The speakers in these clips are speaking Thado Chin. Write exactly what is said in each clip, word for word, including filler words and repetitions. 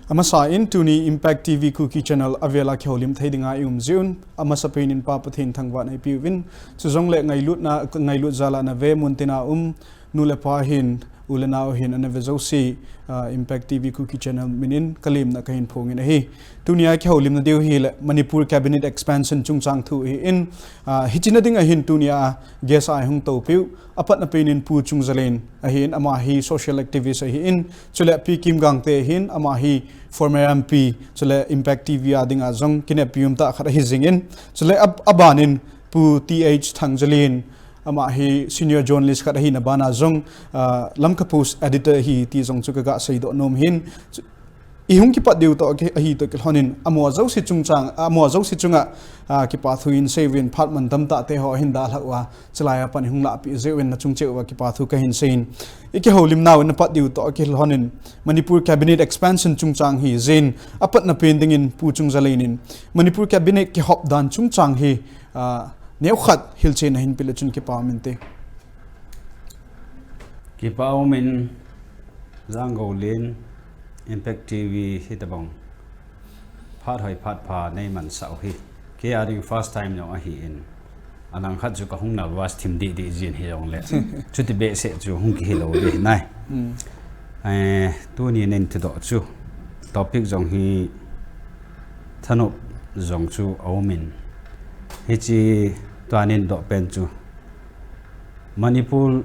Amasa in tuni Impact T V Kuki Channel avela kihoulim thei dinga i um jiuvin, amasa penin Pa Pathen thangvahna i peuvin, chujongle ngailutna, ngailut jala na ve muntina um, nu le pa hin, u le nau hin, ana ve jouse, ah, Impact T V Kuki Channel minin, kalemna kahin phongin ahi. Tunia kihoulimna diu hile, Manipur Cabinet Expansion chungchang thu hi in, ah, hichina dinga hin tunia guest a i hung toupiu, apatna penin Pu Chungjalen ahin, ama hi social activist ahin, chule Pi Kim Gangte ahin, ama hi former M P, chule Impact T V a dinga jong kineppi umtah khat ahi jingin, chule ab-, abanin Pu T H Thangjalen, ama hi senior journalist khat ahina bana jong, ah, Lamka Post editor ahi ti jong chu kaga seidoh nom in, chu, i hung kipat diu toh ki, ahi toh kilhonin, amaho jouse chungchang, amaho jouse chunga, ah, kipa thu in seiuvin phat mantam tah te ho ahin dalhah uva, chulai a pat i hung lahpeh jiuvin nachung cheh uva kipa thu kahin seiyin. I kihoulimnau in apat diu toh kilhonin, Manipur Cabinet Expansion chungchang hi jin, apatna pen dingin Pu Chungjalen in, Manipur Cabinet kihop dan chungchang hi, ah, neokhat hilchen nahin peh le chun kipa um inte. Kipa umin, Janggoulen, Impact T V hitabang phat hoi phat pha neimansah u hi, kei a ding first time jong ahin, alangkhat chu kahung nervous thim deh deh jin hijongle, chuti behseh chu hung kihilou ding ahi nai. Eh, tuni nein thudoh chu, topic jong hi thanop jong chu aumin, hiche tua nein doh pen chu Manipur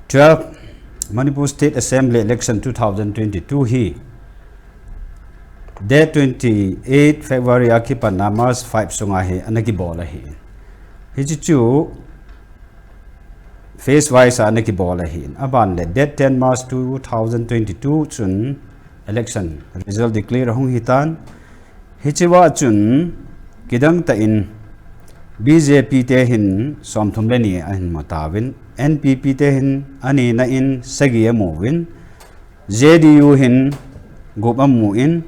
twelve, Manipur State Assembly election two thousand twenty-two hi date twenty-eight February a kipanna March five sunga hi ana kibol ahi. Hiche chu phase wise a ana kibol ahi. Aban le date ten March two thousand twenty-two chun election result declare ahung hitan. Hichea chun kidang tah in B J P te hin somthum le ni ahin mu tauvin, N P P te hin anina in sagi amuvin, J D U hin gup amun,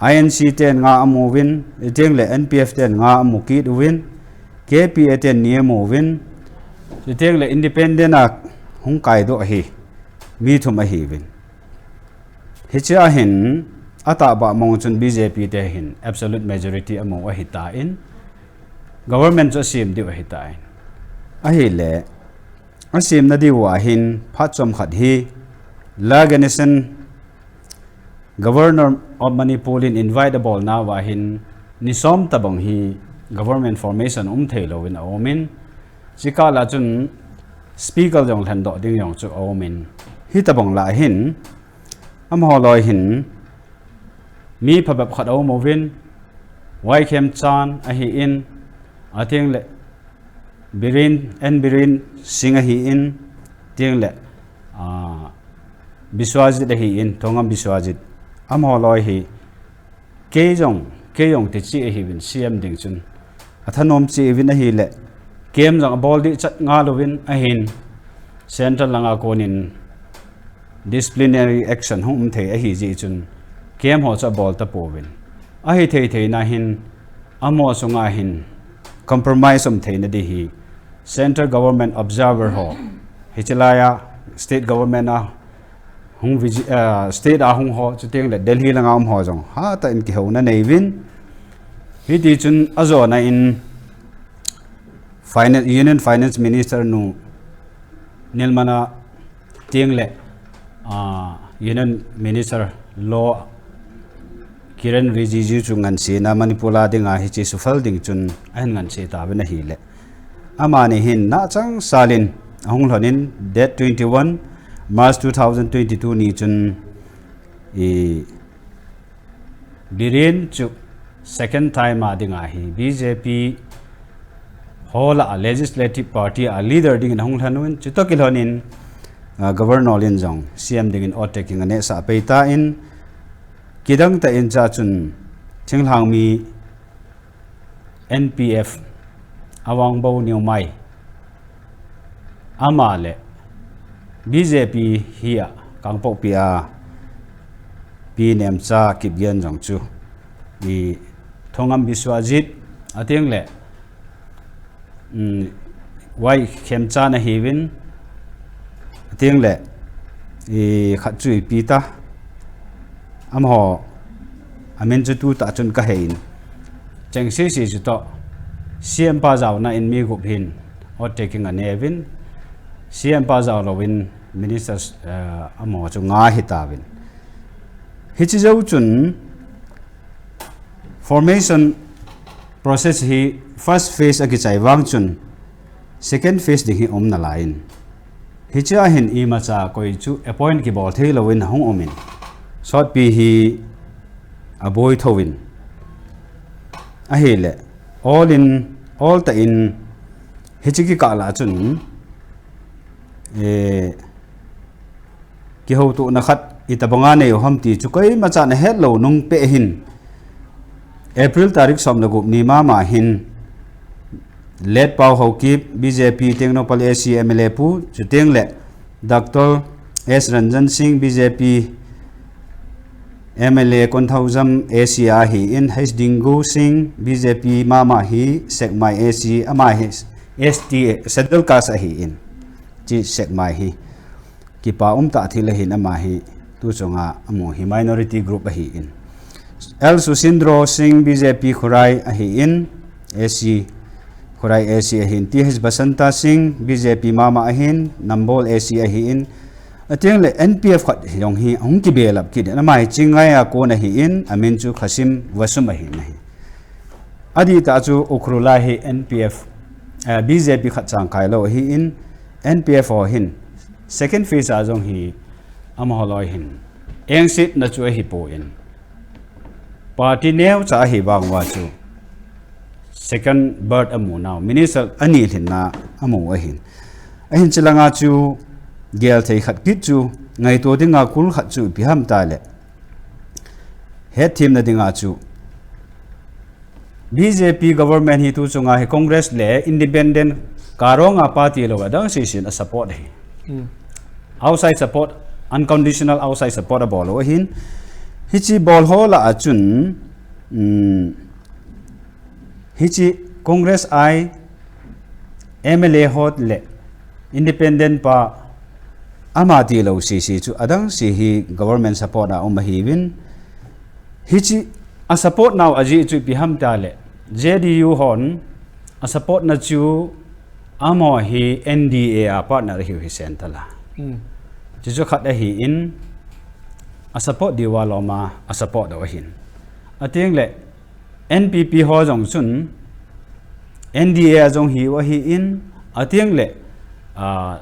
I N C ten nga amuvin, chuteng le N P F ten nga amu kit uvin, K P A ten ni amuvin, chuteng le independent a hung kaidoh hi mi thum ahiuvin. Hichea hin atahbeh mong chun B J P te hin absolute majority amu ahitan, government chu asem diu ahitan. Ahile, asemna diuva hin phat chomkhat hi La Ganesan, Governor of Manipur in invite abolnauva hin ni som tabang hi government formation um theilouvin aumin, chukah la chun speaker jong lhendoh ding jong chu aumin, hitabang la hin amaho loi hin mi phabep khat aumuvin, Y Khemchand ahin, chuteng le Biren, N Biren Singh ahin, chuteng le, ah, Biswajit ahin, Thongam Biswajit. Amaho loi hi kei jong, kei jong ticheh ahiuvin C M ding chun athanom cheh uvin ahile, camp jong abol ding chat ngal uvin ahin, central langa konin disciplinary action hung um thei ahi jeh chun camp ho chu abol tapouvin. Ahithei theina hin amaho sunga hin compromise um theina ding hi central government observer ho, hiche laiya state government a hung visit, ah, state a hung ho, chuteng le Delhi langa um ho jong hatah in kihouna neiuvin. Hitichun ajona in Finance, Union Finance Minister nu Nirmala chuteng le, ah, Union Minister Law Kiren Rijiju chu ngansena Manipur a dinga hiche suphal ding chun ahin nganse tauvin ahile, amani hin nachang salin ahung lhonin date twenty-one March two thousand twenty-two ni chun, i, Biren chu second time a dinga hi B J P ho lah a legislative party a leader dingin ahung lhon uvin, chutoh kilhonin, ah, Governor in jong C M dingin oath taking anehsah pei tan, kidang tah in chua chun thinglhang mi N P F Awangbou Newmai, ama le B J P hi a Kangpokpi a Pi Nemcha Kipgen jong chu, i, Thongam Biswajit, chuteng le, um, Y Khemchand ahiuvin, chuteng le, i, khat chu ipi ta, amaho Amin chu tu tah chun ka hei in. Cheng sisi chu toh. C M pa jaona in mi gup hin. Oath taking a neuvin. C M pa jao louvin ministers, eh, amaho chu nga hi tauvin. Hichi jou chun formation process hi first phase a kichai vang chun second phase ding hi um nalai in. Hichea hin imacha koi chu appoint kibol thei louvin hung um in. Sotpi hi aboi thouvin. Ahile, all in, all tah in, hichi kikah lah chun, eh, kihoutohna khat itobanga nei u ham ti chu koimacha na het lou nung peh hin. April tarik som le gup ni mama hin Letpao Haokip, B J P Tengnoupal A C M L A pu, chuteng le Doctor S Ranjan Singh, B J P M L A Konthoujam A C ahi in, H Dingo Singh, B J P mama hi Sekmai A C, ama hi S T, Scheduled Caste ahi in. Chi Sekmai hi. Kipa um tah thil ahin ama hi tu chunga amu hi minority group ahi in. L Susindro Singh B J P Khurai ahi in, A C Khurai A C ahin, T H Basanta Singh B J P mama ahin, Nambol A C ahi in, ateng le N P F khat jong hi hung kibelap kit in, ama hi Chingai a kon ahi in, amin chu Khasim Vasum ahi in ahi. Adih tah chu Ukhrul a hi N P F, eh, B J P khat chang kai lou ahi in, N P F ho hin second phase a jong hi amaho loi hin engsetna chu ahi poi in. Party neocha ahi vang uva chu second berth amu nau, minister ani lhinna amu ahin. Ahin chilanga chu gel thei khat kit chu ngaito dinga kul khat chu ipi ham tile. Hetthemna dinga chu B J P government hi tu chunga hi Congress le independent karonga party lou adang sisin a support hi. Hmm. Outside support, unconditional outside support abol u ahin. Hichi bol ho lah a chun, um, hichi Congress ai M L A ho le independent pa ama tilou sisi chu adang si hi government support a um ahiuvin. Hichi a support nau ajeh chu ipi ham tile J D U hon a support na chu amaho hi N D A a partner ahiu hi central a. Hmm. Chuchu khat ahi in a support diu a lom a a support u ahin. Ateng le N P P ho jong chun N D A a jong hiu ahi in, ateng le, ah,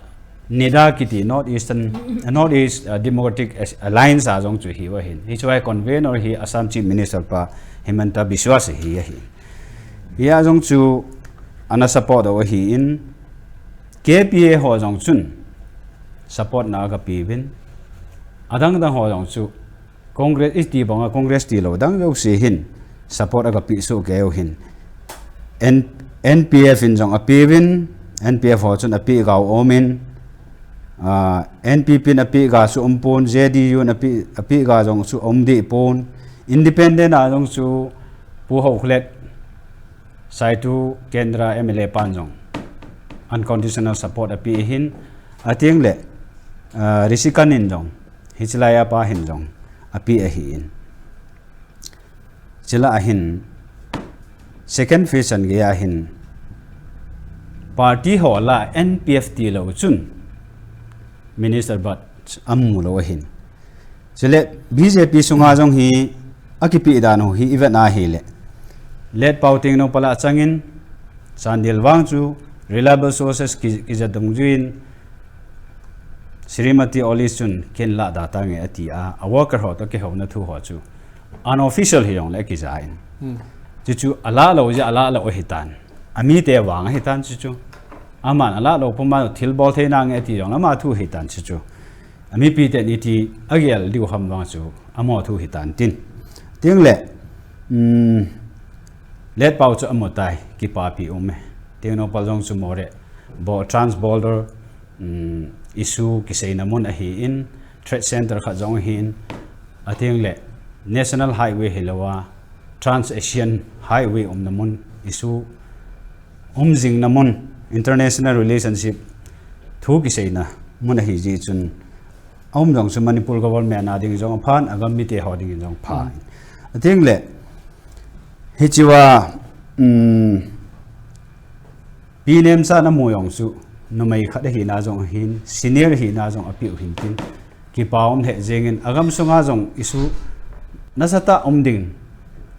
NEDA kiti North Eastern, North East, ah, Democratic Alliance a jong chu hiu ahin. Hichu a convener hi Assam Chief Minister pa Himanta Biswa Sarma hi ahi. Hia jong chu ana support u ahi in, K P A ho jong chun support na aga piuvin. Adang dang ho jong chu Congress iti banga Congress tilou dang jouse hin support aga pi soh kei u hin. N-, N P F in jong apiuvin, N P F ho chun api ga u um in, ah, N P P in api ga chu um pon, J D U in api, api ga jong chu um deh pon, independent a jong chu Pu Haokholet, Saitu Kendra M L A pan jong unconditional support api ahin, ateng le, ah, Rishi Khan in jong, hichi lai a pa hin jong api ahi in. Chule ahin, second phase a gei ahin, party ho lah a N P F tilou chun minister berth amu lou ahin. Chule B J P sunga jong hi akipi dan u hi event ahile, Letpao Tengnoupal a changin, Chandel vang chu reliable sources ki, kija dungjuiyin, Srimati Olive chun ken lah da tange ati a, a worker ho toh kihouna thu ho chu unofficial hijongle akija in. Hmm. Chuchu alah lou jeh, alah lou ahitan. Amite vang ahitan chuchu. Aman alah lou puma thilbol thei nange ati jongle ama thu ahitan chuchu. Amipi ten iti agel diu ham vang chu amaho thu ahitan tin. Tengle, um, Letpao chu amu tai, kipapi um e. Tengnoupal jong chu more. Bo-, trans border, um, issue kiseina mun ahi in, trade center khat jong ahi in, ateng le National Highway hilou a, Trans Asian Highway umna mun issue, um jingna mun, international relationship thu kiseina mun ahi jeh chun, aum jong chu Manipur government a ding jong aphan, agam mite ho ding jong aphan. Mm. Ating le, hichea, um, Pi Nemcha namu jong chu, numei khat ahina jong ahin, senior ahina jong apiu hin tin, kipa um lheh jengin, agam sunga jong issue nasatah um ding,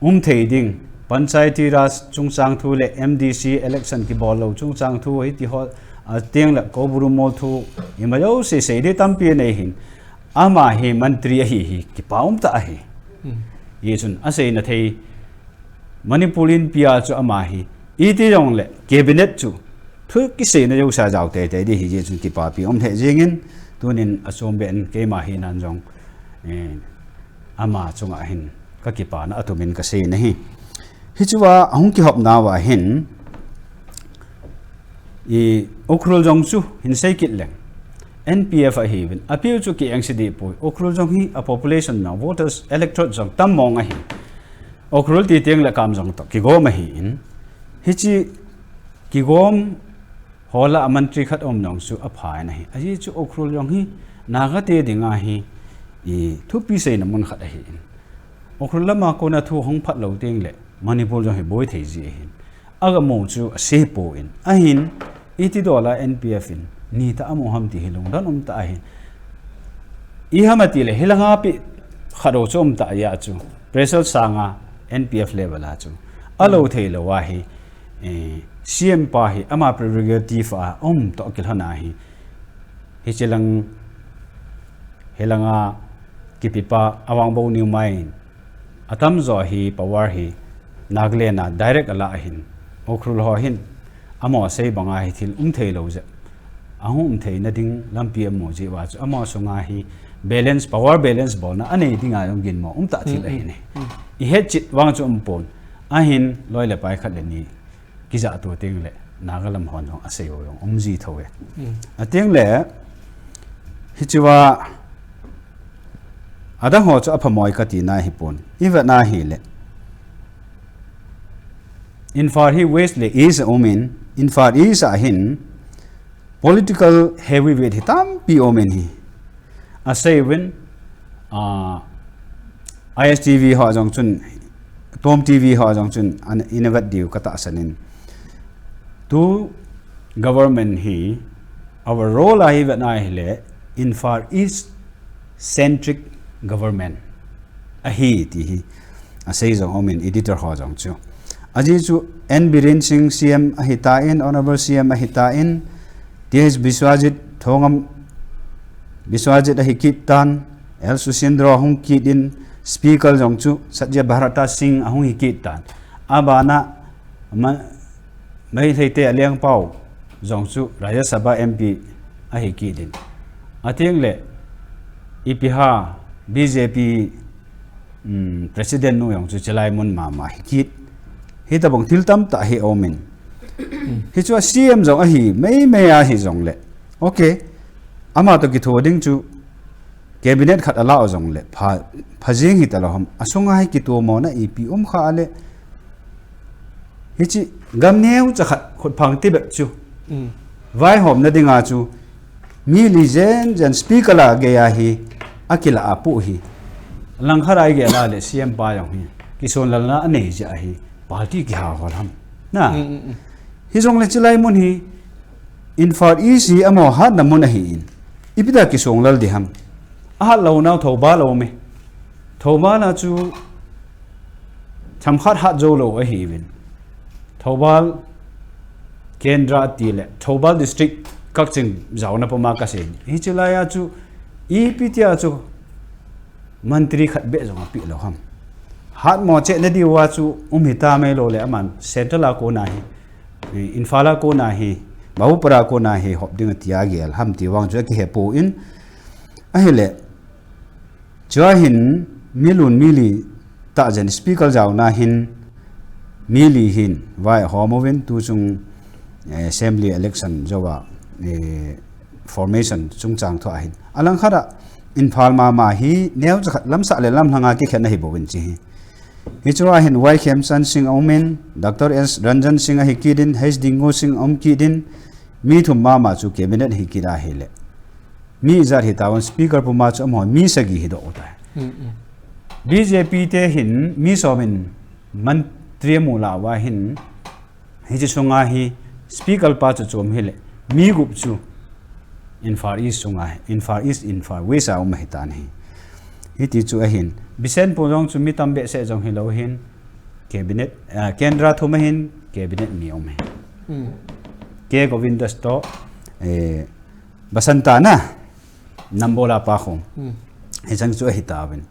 um thei ding, Panchayati Raj chungchang thu le M D C election kibol lou chungchang thu hiti ho, ating le Koubru Mol thu, ima jouse sei ding tampi anei hin, ama hi mantri ahi hi, kipa um tah ahi. Hmm. Hichun, aseina thei, Manipur Inpi a chu ama hi, iti jong le, cabinet chu, thu kiseina jouse a jao teitei ding ahi, hichun kipapi um lheh jengin, tunin achom ben keima hinan jong, eh, ama chunga hin, kakipana atumin kasei nahi. Hichea, ahung kihopna uva hin, i Ukhrul jong chu, hin sei kit leng. N P F ahiuvin, apiu chu ki-engse deh poi. Ukhrul jong hi, a population na, voters, electorate jong tam mong ahi. Ukhrul ti teng le Kamjong toh, kigom ahin. Hiche, kigom, ho lah a mantri khat um jong chu apha in ahi. Ajeh chu Ukhrul jong hi Naga te dinga hi, i thupi seina mun khat ahin. Ukhrul lama kona thu hung phat lou teng le Manipur jong hi boi thei ji ahin. Agamu chu ase poi. Ahin, iti dola N P F in, nitah amu ham ti hi lungdon um tah ahin. Iham ati le, hilanga pi khat u chu um tah ahi chu. Pressure sanga N P F level a chu. Alou thei lou ahi. Eh, C M pa hi ama prerogative a um toh kilhon ahi. Hiche lang, hilanga kipipa Awang Boonewmai in atamjo hi power hi Nagaland a direct ala ahin. Ukhrul ho hin amaho sei banga hi thil um thei lou jeh. Ahung um theina ding lampi amu jeh uva chu amaho sunga hi balance, power balance bolna anei dinga jong ginmo um tah thil ahi ne. I het chet vang chu um pon. Ahin loi le pai khat le ni kijah tu teng le, Naga lam hon jong asei u jong um ji thou e. Ateng le, hichea, adang ho chu aphamoi kati na hi pon. I vet na hi le. Imphal hi West le East a um in, Imphal East a hin, political heavyweight hi tampi um in hi. Asei uvin, ah, I S T V ho jong chun, Tom T V ho jong chun, an innovate diu katahsan in. Tu government hi, our role ahi vet na hi le, Imphal East centric government ahi ti hi. Asei jong um in editor ho jong chu. Ajeh chu N Biren Singh C M ahi tan, Honorable C M ahi tan, T H Biswajit Thongam Biswajit ahi kit tan, L Susindro ahung kit in, Speaker jong chu Satyabrata Singh ahung hi kit tan. Abana ma, Meitei te alengpau jong chu Rajya Sabha M P ahi kit in. Ateng le ipi ham B J P um, President nu jong chu chelai mun mama hi kit. Hitobang thil tamtah hi um in. Hichea C M jong ahi, meimei ahi jong le. Okay. Ama toh kitho ding chu cabinet khat alah u jong le. Pha, pha jing hita lou ham. Asunga hi kitomona ipi um kha le. Hiche gam neocha khat khut phang tibep chu. Vaihomna dinga chu. Mi li jen jen speaker la gei a hi, akilah a pu hi. Langkhat a igel a le C M pa jong hi. Kisonlalna anei jeh a hi. Party kiha hol ham. Na. Hijongle chulai mun hi. Imphal East hi amaho hatna mun ahi in. Ipi dia kisonglal ding ham. Ahat lou nau Thoubal a um e. Thoubal a chu themkhat hat jou lou ahiuvin. Thoubal Kendra ti le, Thoubal District Kakching jaona puma kasei. Hiche laiya chu, ipi tia chu, mantri khat beh jong apeh lou ham. Hatmo cheh na diuva chu, um hita mai lou le, aman central a kona hi, Imphal a kona hi, Bahupara kona hi, hop ding atia gel ham ti vang chu akihe pon. Ahile, Chua hin, mi lun mi li tah jen speaker jaona hin, mi li hin, vaihom uvin tu chung, eh, assembly election jouva, eh, formation chungchang thua hin. Alangkhat a, Imphal mama hi, neocha khat lamsah le lamlhanga kikhen ahi bouvin chi hi. Hichua hin Y Khemchand Singh a um in, Doctor S Ranjan Singh ahi kit in, H Dingo Singh a um kit in, mi thum mama chu cabinet ahi kit ahile. Mi ijat hitauvin speaker puma chu amaho mi sagi hidoh u tai. B J P te hin mi som in mantri amu lah uva hin, hiche sunga hi speaker pa chu chom hile, mi gup chu Imphal East sunga, Imphal East, Imphal West a um ahitan ahi. Hiti chu ahin, Bishenpur jong chu mi tam behseh jong hilou hin, cabinet, ah, Kendra thum ahin, cabinet mi um ahi. Hmm. K Govindas toh, eh, Basanta na, Nambola pa khom. Hmm. Hicheng chu ahitauvin.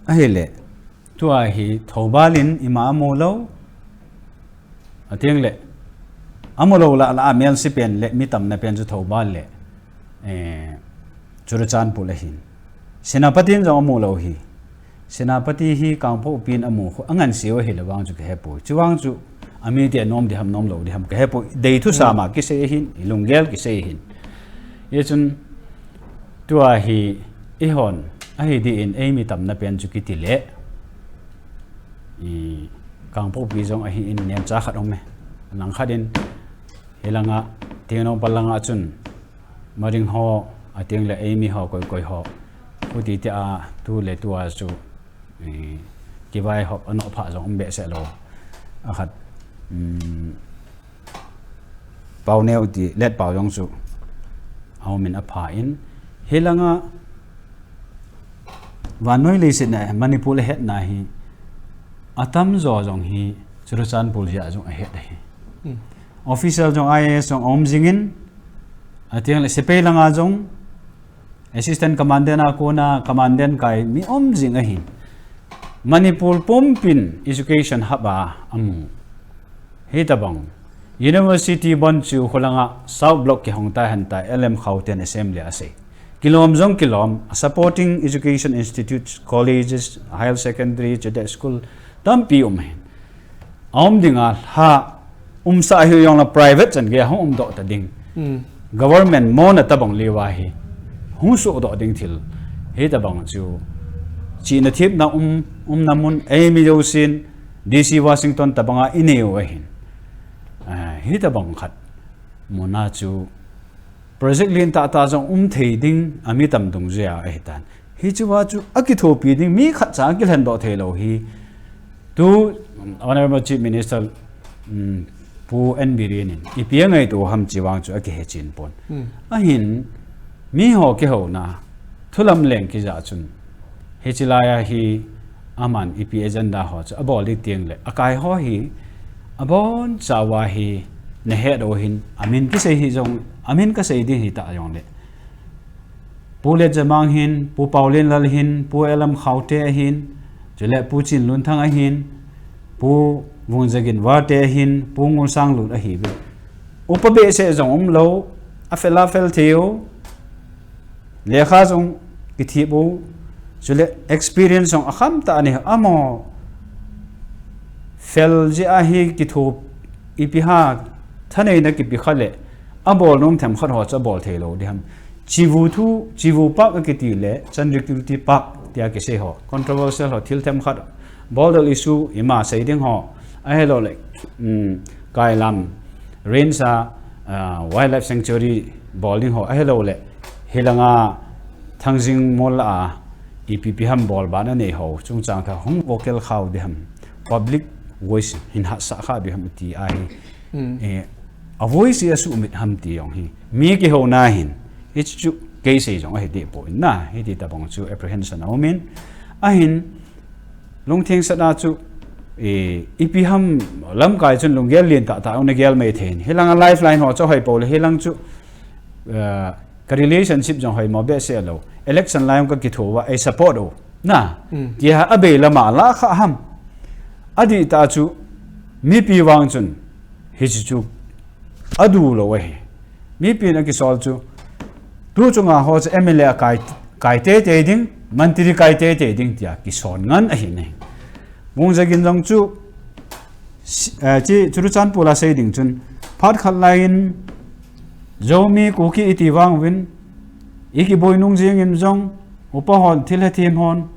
Ahile, tua hi Thoubal in ima amu lou. Ateng le, amu lou lah lah a melse pen le mi tamna pen chu Thoubal le, eh, Churachandpur ahin. Senapati in jong amu lou hi. Senapati hi Kangpokpi in amu khu, angansea ahile vang chu kahepoi. Chuvang chu, amite nom ding ham, nom lou ding ham kahepoi. Dei thusam a kisei ahin, ilunggel kisei ahin. Hichun, tua hi, eihon, ahi dih in, eimi tamna pen chu kiti le. I, Kangpokpi jong ahi in, nemcha khat um e. Langkhat in, hilanga, Tengnoupal langa chun, Maring ho, ateng le eimi ho, koi koi ho. Khuti tia, tu le tua chu, eh, kivai hop, anoh pha jong um behseh lou. Akhat, um, Pauneo ti, Letpao jong chu, aumin apha in. Hilanga, vannoi leiset a, Manipur ahetna hi, atamjo jong hi, Churachandpur jeh a jong ahet ahi. Hmm. Officer jong I A S jong aum jingin, ateng le sepai langa jong, Assistant Commandant a kona Commandant kai mi um jing ahin. Manipur pumpin education hub a amu. Hitabang, University bon chu khulanga South Block kihong tai hen tai L M Khauten assembly a asei. Kilom jong kilom, supporting education institutes, colleges, higher secondary, chuteng school, tampi um ahin. Aum dinga lha umsa hi jong la private chan gei a hung umdoh ta ding. Hmm. Government mona tabang leuva hi hung sohdoh ding thil. Hitabang chu chihna thepna um, umna mun eimi jousen D C Washington tabanga inei u ahin. Ah, hitabang khat muna chu project lentah tah jong um thei ding, ami tam dungjuia ahitan. Hichea chu akithopi ding, mi khatcha akilhendoh thei lou hi. Tu Honorable Chief Minister, um, Pu N Biren in, ipi angaito ham ti vang chu akihechen pon. Hmm. Ahin, miho kihouna, thulam leng kija chun. Hiche laia hi aman ipi agenda ho chu abol ding teng le, akai ho hi abonchauva hi nahet u hin, amin kisei hi jong, amin kasei ding hita jong le. Pu Letjamang hin, Pu Paolienlal hin, Pu L M Khaute ahin, chule Pu Chinlunthang ahin, Pu Vungzagin Warte ahin, Pu Ngulsanglut ahiuve. Upa behseh jong umlou, afel afel theiu, lekha jong kithip u, chule experience jong akhamtah anei, amaho fel jeh a hi kithop, ipi ham, thaneina kipe kha le, abol nom themkhat ho chu abol thei lou ding ham. Chivu thu, Chivu Park akiti le, Chandrakirti Park tia kisei ho, controversial ho, thil themkhat, border issue ima sei ding ho, ahilouleh, um, Kailam Range a, ah, Wildlife Sanctuary bol ding ho, ahilouleh, hilanga Thangjing mol a, ipi ipi ham bolban anei ho, chungchang tha hung vocal khau ding ham, public voice hin hatsah kha ding ham ti ahi. Hmm. Eh, a voice hi asuhmit ham ti jong hi. Mi kihouna hin, hichu kei sei jong ahi deh poi na, hiti tabang chu apprehension aumin, ahin, Lungtheng sat a chu, eh, ipi ham lamkai chun lunggel lentah tah una gel mai thei. Hilanga lifeline ho chu hoi pou le, hilang chu, eh, ka relationship jong hoimo behseh lou. Election lai ka kitho uva, ei support u. Na, hmm, tia abei lama la kha ham. Adih tah chu, mipi vang chun, hiche chu, adu lou ahi. Mipin akisol chu, tu chunga ho chu M L A kai, kai teitei ding, mantri kai teitei ding tia kisol ngen ahi ne. Vungzagin jong chu, si-, eh, chi, Churachandpur a sei ding chun, phat khat laiyin, Zomi Kuki iti vang uvin, ikiboi nung jingin jong, upa hon, thilha them hon,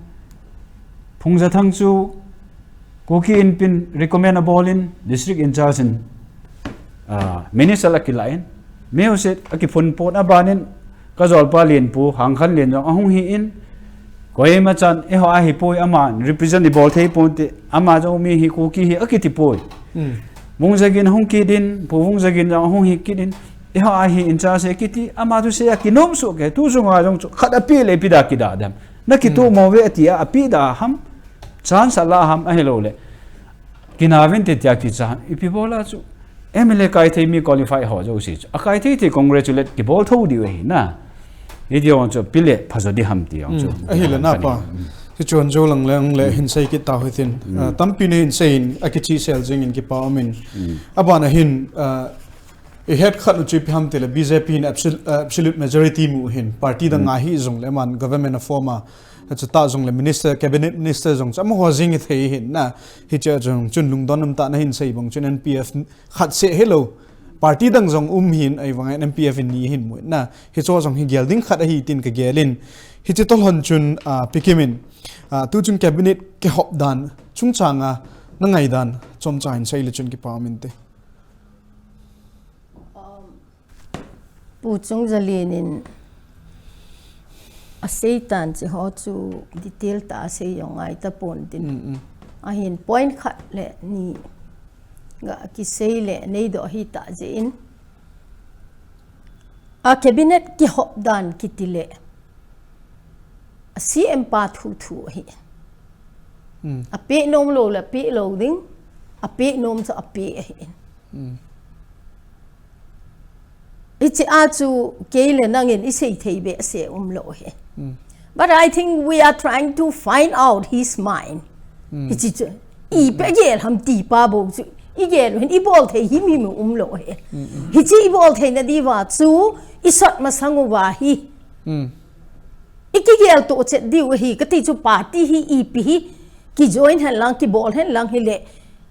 Phungzathang chu, Kuki Inpi in recommend abolin, district in charge in, ah, minister akilah in, music akiphun pon abanin, kajolpa Lenpu, Hangkhanlen jong ahung hi in, Koima chan, eiho ahi poi, ama represent ibol thei ponte, ama jong mi hi Kuki hi akiti poi. Vungzagin hung kit in, Pu Vungzagin jong hung hi kit in, eiho ahi in-charge e kiti, ama thusei a kinom soh kei, tu sunga jong chu, khat api le ipi da kida dem. Na kituh mo ve ati a, api da ham, chance ala ham, ahilou le. Kina vin te tia kicha, ipi bol a chu. M L A kai thei mi qualify ho jouse chu. Akai thei thei congratulate kibol tho diu ahi na. Hiti jong chu, pi le pha jo di ham ti jong chu. Ahile na pa. Hichun jou lang le, le hin sei kit tau hitin. Ah, tampi nei hin sei in, akichi sel jing in kipa um in. Aban a hin, ah, ihet khat u chu ipi ham ti le B J P in absol-, ah, absolute majority mu hin. Party dang a hi jong le man government a form a. Chutah jong le minister, cabinet minister jong chu amaho jing i thei hin na. Hiche jong chun lungdon um tah na hin sei bang chun N P F khat seh hilou. Party dang jong um hin ahivang in N P F in ni hin mu na. Hiche jong hi gel ding khat ahi tin ka gel in. Hiche toh lhon chun, ah, Pi Kim in, ah, tu chung cabinet kihop dan chungchang a na ngaidan chomcha hin sei le chun kipa um inte. Um, Pu Chungzalin in asei tan chi ho chu detail tah a sei jong ngai tapon tin. Mm, mm. Ahin point khat le ni ga kisei le nei doh hi ta jeh in. A cabinet kihop dan kiti le. A C M pa thu thu ahi. Mm. Apeh nom lou le apeh lou ding. Apeh nom chu apeh ahi. Mm. Hiche a chu kei le nang in i sei thei behseh um lou hi. Mm. But I think we are trying to find out his mind. Mm. Hiche chu, ipi gel ham ti pa bou chu, i gel u hin i bol thei himhim um lou hi. Mm, mm. Hiche i bol thei na diuva chu, i sot masang uva hi. Mm. I kigel toh chet diu ahi, kati chu party hi ipi hi, kijoin hen lang, kibol hen lang hile,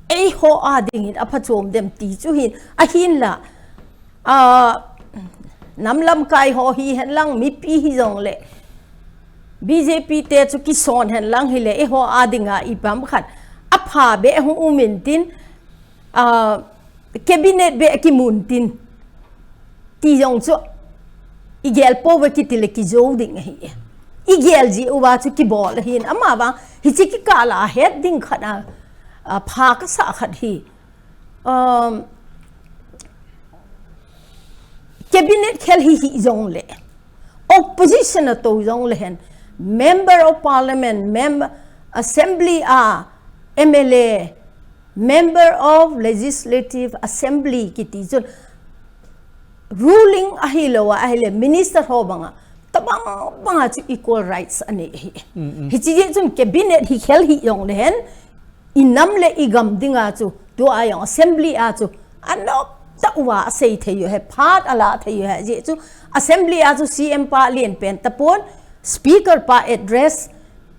eiho a dingin aphachom dem ti chu hin, ahinla, ah, nam lamkai ho hi hen lang, mipi hi jong le, B J P te chu kison hen lang hile, eiho a dinga ipi ham khat, apha be hung um in tin, ah, cabinet be kimun tin. Ti jong chu, i gel pouve kiti le kijo ding ahi. I gel ji uva chu kibol ahin. Amavang, hiche kikah la het ding khat a, a, pha kasah khat hi. Um, cabinet khel hi hih jong le. Opposition a tou jong le hen. Member of Parliament, member, Assembly a, M L A, Member of Legislative Assembly kiti chun ruling ahilou a, ahile minister ho banga, tabang banga chu equal rights anei ahi. Mm, mm. Hiche jeh chun cabinet hi khel hih jong le hen, i nam le i gam dinga chu, tua jong assembly a chu, anop tah uva asei thei u ahi, phat ala thei u ahi, jeh chu assembly a chu C M pa alen pen tapon, speaker pa address,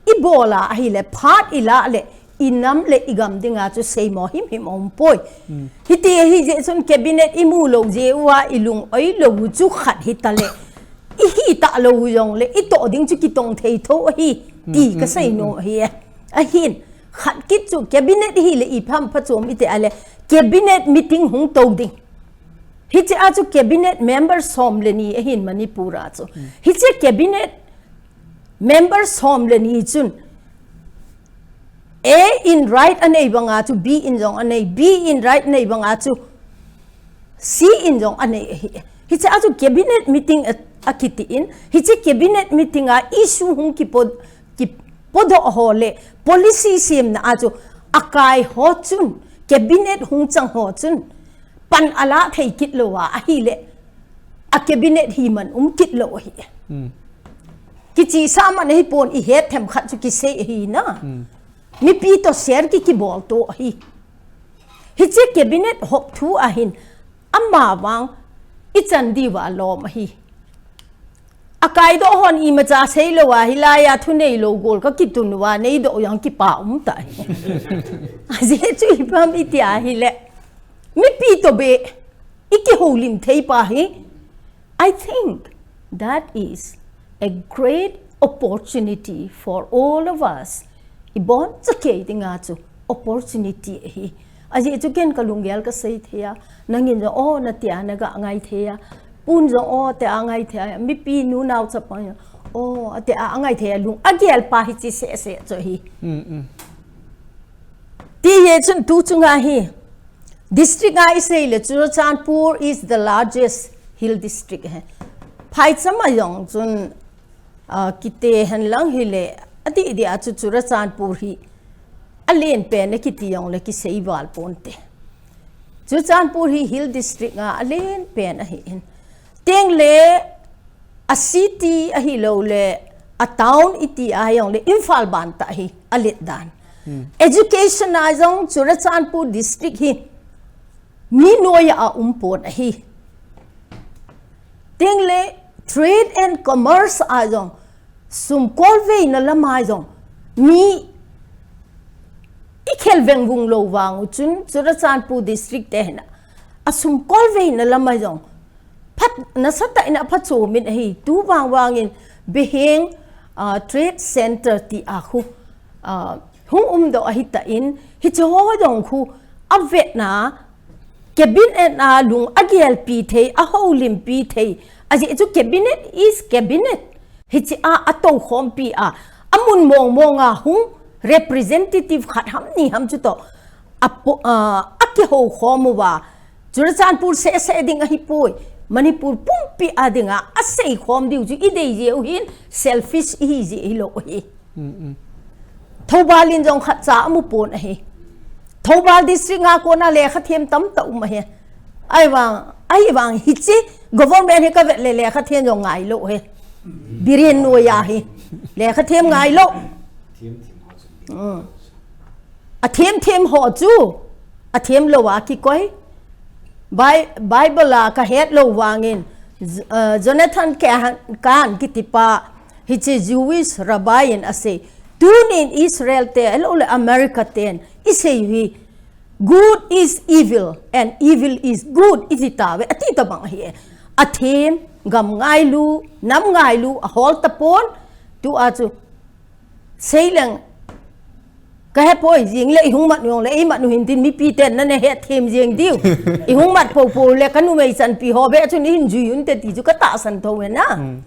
i bol a ahile, phat i lah le, i nam le i gam dinga chu seimo himhim aum poi. Mm. Hiti ahi jeh chun cabinet i mu lou jeh uva i lung oi lou u chu khat hita le, i hita lou u jong le, i toh ding chu kitong thei tho ahi, ti mm, ka mm, sei mm, nom mm. ahi. Ahin, khat kit chu cabinet hile ipi ham phachom ite ale, cabinet meeting hung tou ding. Hiche a chu cabinet member som le ni ahin Manipur a chu. Mm. Hiche cabinet member som le ni chun A in right anei banga chu B in jong anei, B in right anei banga chu C in jong anei ahi. Hiche a chu cabinet meeting a, akiti in, hiche cabinet meeting a issue hung kipo, kipodoh ho le policy semna a chu akai ho chun, cabinet hung chang ho chun, pan ala thei kit lou a, ahile, a cabinet hi man um kit lou ahi. Hmm. Kichesa man ahi pon i het them khat chu kisei ahi na. Hmm. Mipi toh share ki kibol to ahi. Hiche cabinet hop thu ahin amavang i chan diuva lom ahi. Akai doh hon imacha sei lou a, hilai a thu nei lou gol ka kitun uva, nei doh jong kipa um ta hi. Ajeh chu ipi ham iti ahile. Mipi toh be, i kihoulim thei pa hi. I think that is a great opportunity for all of us. I boncha kei dinga chu opportunity ahi. Ajeh chu ken ka lunggel ka sei thei a, nangin jong o na tia na ga ngai thei a, pun jong o tia ngai thei a, mipi nu nao chapa jong Oh, ati a, angai thei a lung agel pa hi chi seh seh chu hi. Mm, mm. Ti hi chun tu chunga hi. District a i sei le Churachandpur is the largest hill district he. Phaicham a jong chun, ah, kiti hen lang hi le, ati di a chu Churachandpur hi alen pen a kiti jong le kisei val ponte. Churachandpur hi hill district a alen pen ahi in. Teng le a city ahi lo le a town iti a jong le Imphal ban ta hi a let dan. Hmm. Education a jong Churachandpur district hi mi noi a um pon ahi. Teng le trade and commerce a jong sum kolveina lam a jong mi i khel veng vung lo vang u chun Churachandpur district te hina a sum kolveina lam a jong phat nasatah in a phatchom in ahi. Tu vang vang in Beheng, ah, Trade Center ti a khu, ah, hung um doh ahi ta in, hiche ho jong khu a vetna cabinet a lung agel pi thei, a houlim pi thei. Ajeh chu cabinet is cabinet. Hiche a, a tou khom pi a, a mun mong mong a hung representative khat ham ni ham chu toh a po-, a, a kihou khom uva, Churachandpur seh seh ding ahi poi, Manipur pumpi a ding a, a sei khom diu chu i dei jeu hin selfish i hi jeh hi lo hi. Mm, mm. Thoubal in jong khat cha amu pon ahi. Thoubal district a kona lekha them tam ta um ahi. Ahivang, ahivang hiche government hi ka vet le lekha them jong ngai lo hi. Biren noi a hi. Lekha them ngai lo. Mm. A them them ho chu, a them lo a kikoi. Bi-, Bible a ka het lo vangin, Z-, uh, Jonathan Ka-, Kahn kiti pa, hiche Jewish rabbi in asei, tunin Israel te, ahilou le America ten, i sei hi, "Good is evil and evil is good," i ti tave, a ti tabang hi e. A them, gam ngailu, nam ngailu, a hol tapon, tu a chu, Sei leng, ka he poi, jing le i hung mat u jong le, i mat u hin tin mipi ten na ne het them jeng diu. I hung mat po po le, ka numei chanpi ho be chun i hin jui un te ti chu ka tahsan tho e na. Hmm.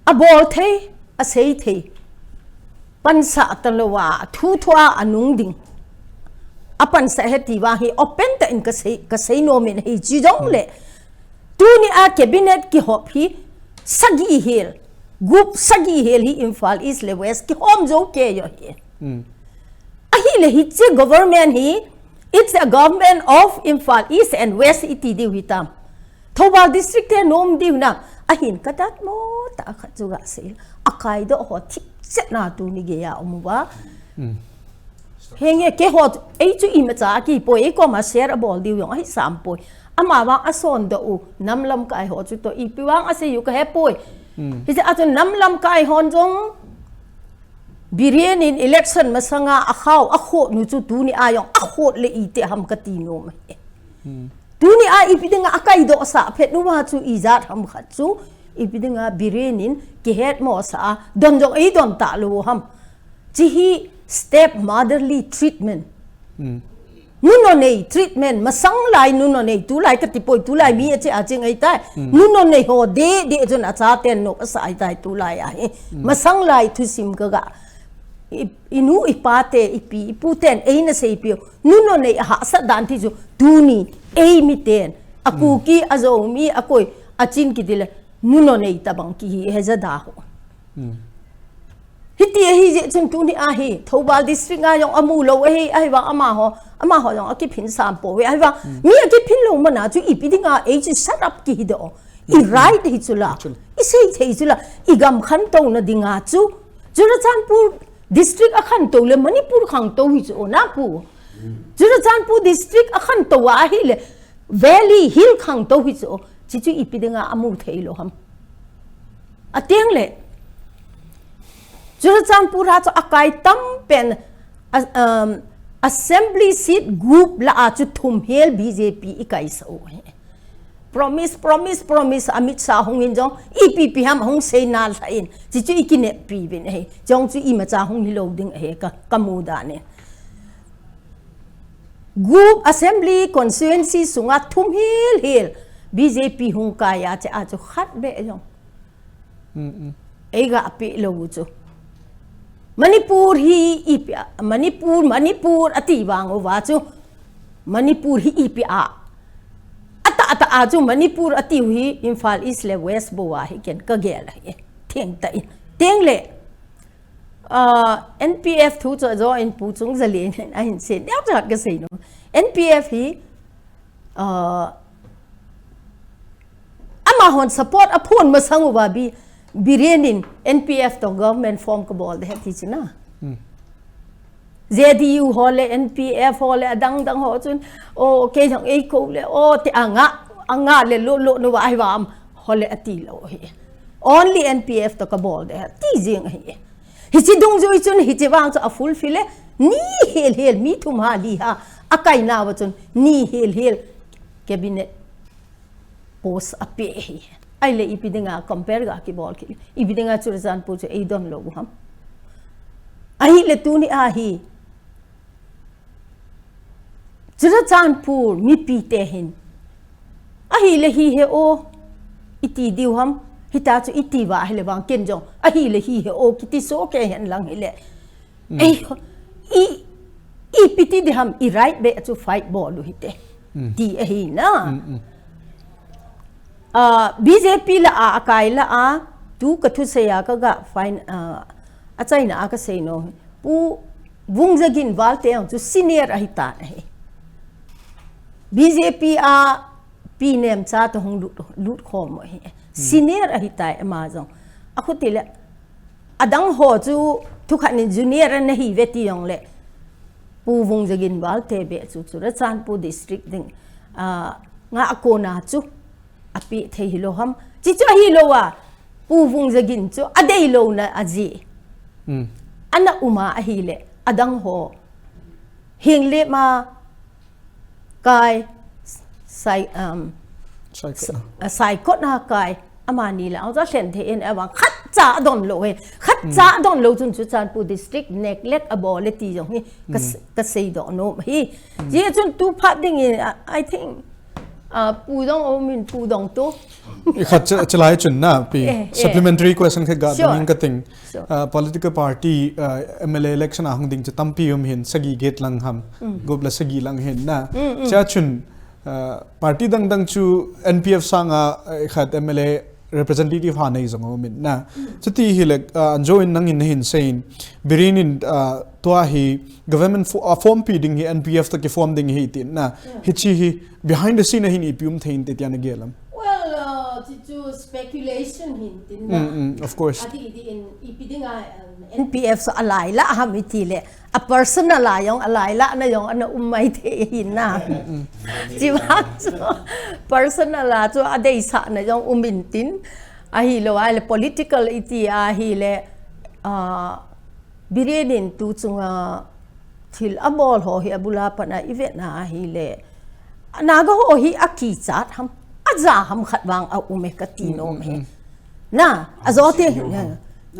A bol thei, a sei thei. Pansah ta lou a, thu thua a nung ding. A pansah he ti vang hi open tah in ka sei, ka sei nom in ahi chi jong le. Tuni a cabinet kihop hi sagi hel, gup sagi hel hi Imphal East le West kihom jou kei u hi. Hmm. Ahile hiche government hi, it's a government of Imphal East and West i ti diu hitam. Thoubal district te nom diu na, ahin ka dat mo ta khat chu ga sei. A kaidoh ho thipchet na tuni gei a um uva. Hmm. Henge, keiho, ei chu imacha a kipoi, ei koma share a bol diu jong ahi sam poi. Ama vang a sondoh u, nam lamkai ho chu toh, ipi vang a sei u ka he poi. Hmm. Hiche a chu nam lamkai hon jong, Biren in election masanga a khao, a khot nu chu tuni a jong, a khot le iti ham ka ti nom e. Hmm. Tuni a ipi dinga a kaidoh sah phet uva chu ijat ham khat chu, ipi dinga Biren in kihet mo sah a, don jong ei don ta lou ham. Chi hi stepmotherly treatment. Hmm. Nunonei treatment, masang lai nunonei, tulai ka ti poi, tulai mi a che a che ngai tai. Hmm. Nunonei ho de, de chun a chaten nop a sa ai tai tulai a hi. Hmm. Masang lai thusim ka ga. I, i nu, i pa te, i pi, i pu ten, ei na sei piu. Nunonei a hahsat dan ti chu, tuni, ei mi ten. A Kuki, a Zomi, a koi, a Chin kiti le, nunonei tabang kihi he jada ho. Hmm. Hiti ahi jeh chun tuni a hi, Thoubal district a jong amu lou ahi, ahivang amaho, amaho jong akiphin sam poi, ahivang, hmm, mi akiphin lou mana chu ipi dinga ei chu shut up kihi doh. I, hmm, right hi chu la. Hi chu la. I sei thei chu la. I gam khantouna dinga chu. Churachandpur district a khantou le Manipur khangtou hi chu o na pu. Hmm. Churachandpur district a khantou a ahile Valley Hill khangtou hi chu o. Chi chu ipi dinga amu thei lou ham. Ateng le, Churachandpur a chu akai tam pen, a, um, assembly seat gup lah a chu thum hel B J P i kaisah u ahi. Promise, promise, promise, Amit Shah hung in jong, ipi pi ham hung sei nalha in, chi chu i kineppi uvin ahi, jong chu imacha hung hi lou ding ahi ka, ka mu dan in. Gup assembly constituency sunga thum hel hel B J P hung kai a che a chu khat be jong. Ei ga pe lou chu. Manipur hi ipi a, Manipur, Manipur ati vang uva chu. Manipur hi ipi a. Ata ata a chu Manipur ati u hi Imphal East le West bou a hi ken ka gel hi. Theng ta in. Teng le. Uh, N P F thu chu a jo in pu chung za le in a hin sen. Neo cha ka sei no. N P F hi uh, amahon support a phon masang uva Bi, Biren in N P F to government form ka bol de ti china. Z D U ho le N P F ho le adang dang ho chun o kei jong ei ko le o te anga anga le lo lo no va ai va am ho le ati lo hi. Only N P F to ka bol de ti jing hi. Hichi dungjui chun hichi vang chu a fulfill e ni hel hel mi thum ha li ha a kai na va chun ni hel hel cabinet post a pe hi. Ai le ipi dinga compare ga ki bol ki. Ipi dinga Churachandpur chu ei don lo ham. Ai le tu ni a hi. Churachandpur mipi te hin. Ahi le hi he o. Iti diu ham. Hita chu iti va hi le vang ken jong. Ahi le hi he o. Kiti so ke hen lang hi le. Ei, i, i piti de ham, i right be chu fight bol u hite. Ti ahi na. Ah, B J P la a, a kai la a, tu ka thusei a ka ga fine, ah, a China a ka sei no. Pu Vungzagin Valte ang chu senior ahi ta na hi. B J P a Pi Nemcha to hung lut, lut khom hi. Senior ahi ta e ma jong. A khuti le Adang ho chu thukhat nin junior an nahi ve ti jong le. Pu Vungzagin Valte be chu Churachandpur district ding, ah, nga a kona chu a pi thei hi lo ham. Chi chu ahi lo a. Pu Vungzagin chu a dei lo na a ji. Ana uma ahi le. Adang ho. Hing le ma kai sai, um, Saikot. Saikot na kai. Amani la, ang za hlen thei in, avang khat cha a don lo he. Khat cha a don lo chun Churachandpur district neglect a bol le ti jong hi ka, ka sei doh nom hi. Ji chun tu phat ding in, I think, uh, Pu Dong, o min Pu Dong tu. I khat cha, cha lai chun na, pi, eh, eh, supplementary question khat ga ding ka ting. Uh, political party, uh, M L A election a hung ding chu tampi um hin sagi get lang ham, gup la sagi lang hin na. Cha chun, uh, party dang dang chu N P F sanga, uh, khat M L A representative ha nei jong um in na. Chuti hi le, uh, anjo in nang in hin sein. Biren in, uh, tua hi government fo-, uh, form pi ding hi N P F to ki form ding hi tin na. Hichi hi behind the scene hin ipi um thei in te tia na gelam. Well, uh, chi chu speculation hin tin na. Of course. Ati di in ipi ding a, um, N P F so alai la ham iti le. A personal a jong alai la na jong ana um mai thei hin na. Chi vang chu personal a chu a dei sa na jong um in tin. Ahi lo a le political iti ahi le, uh, Biren in tu chunga thil a bol ho hi a bula pana i vet na ahi le. Naga ho hi a kichat ham. A ja ham khat vang a um e ka ti nom he. Na, a jo te.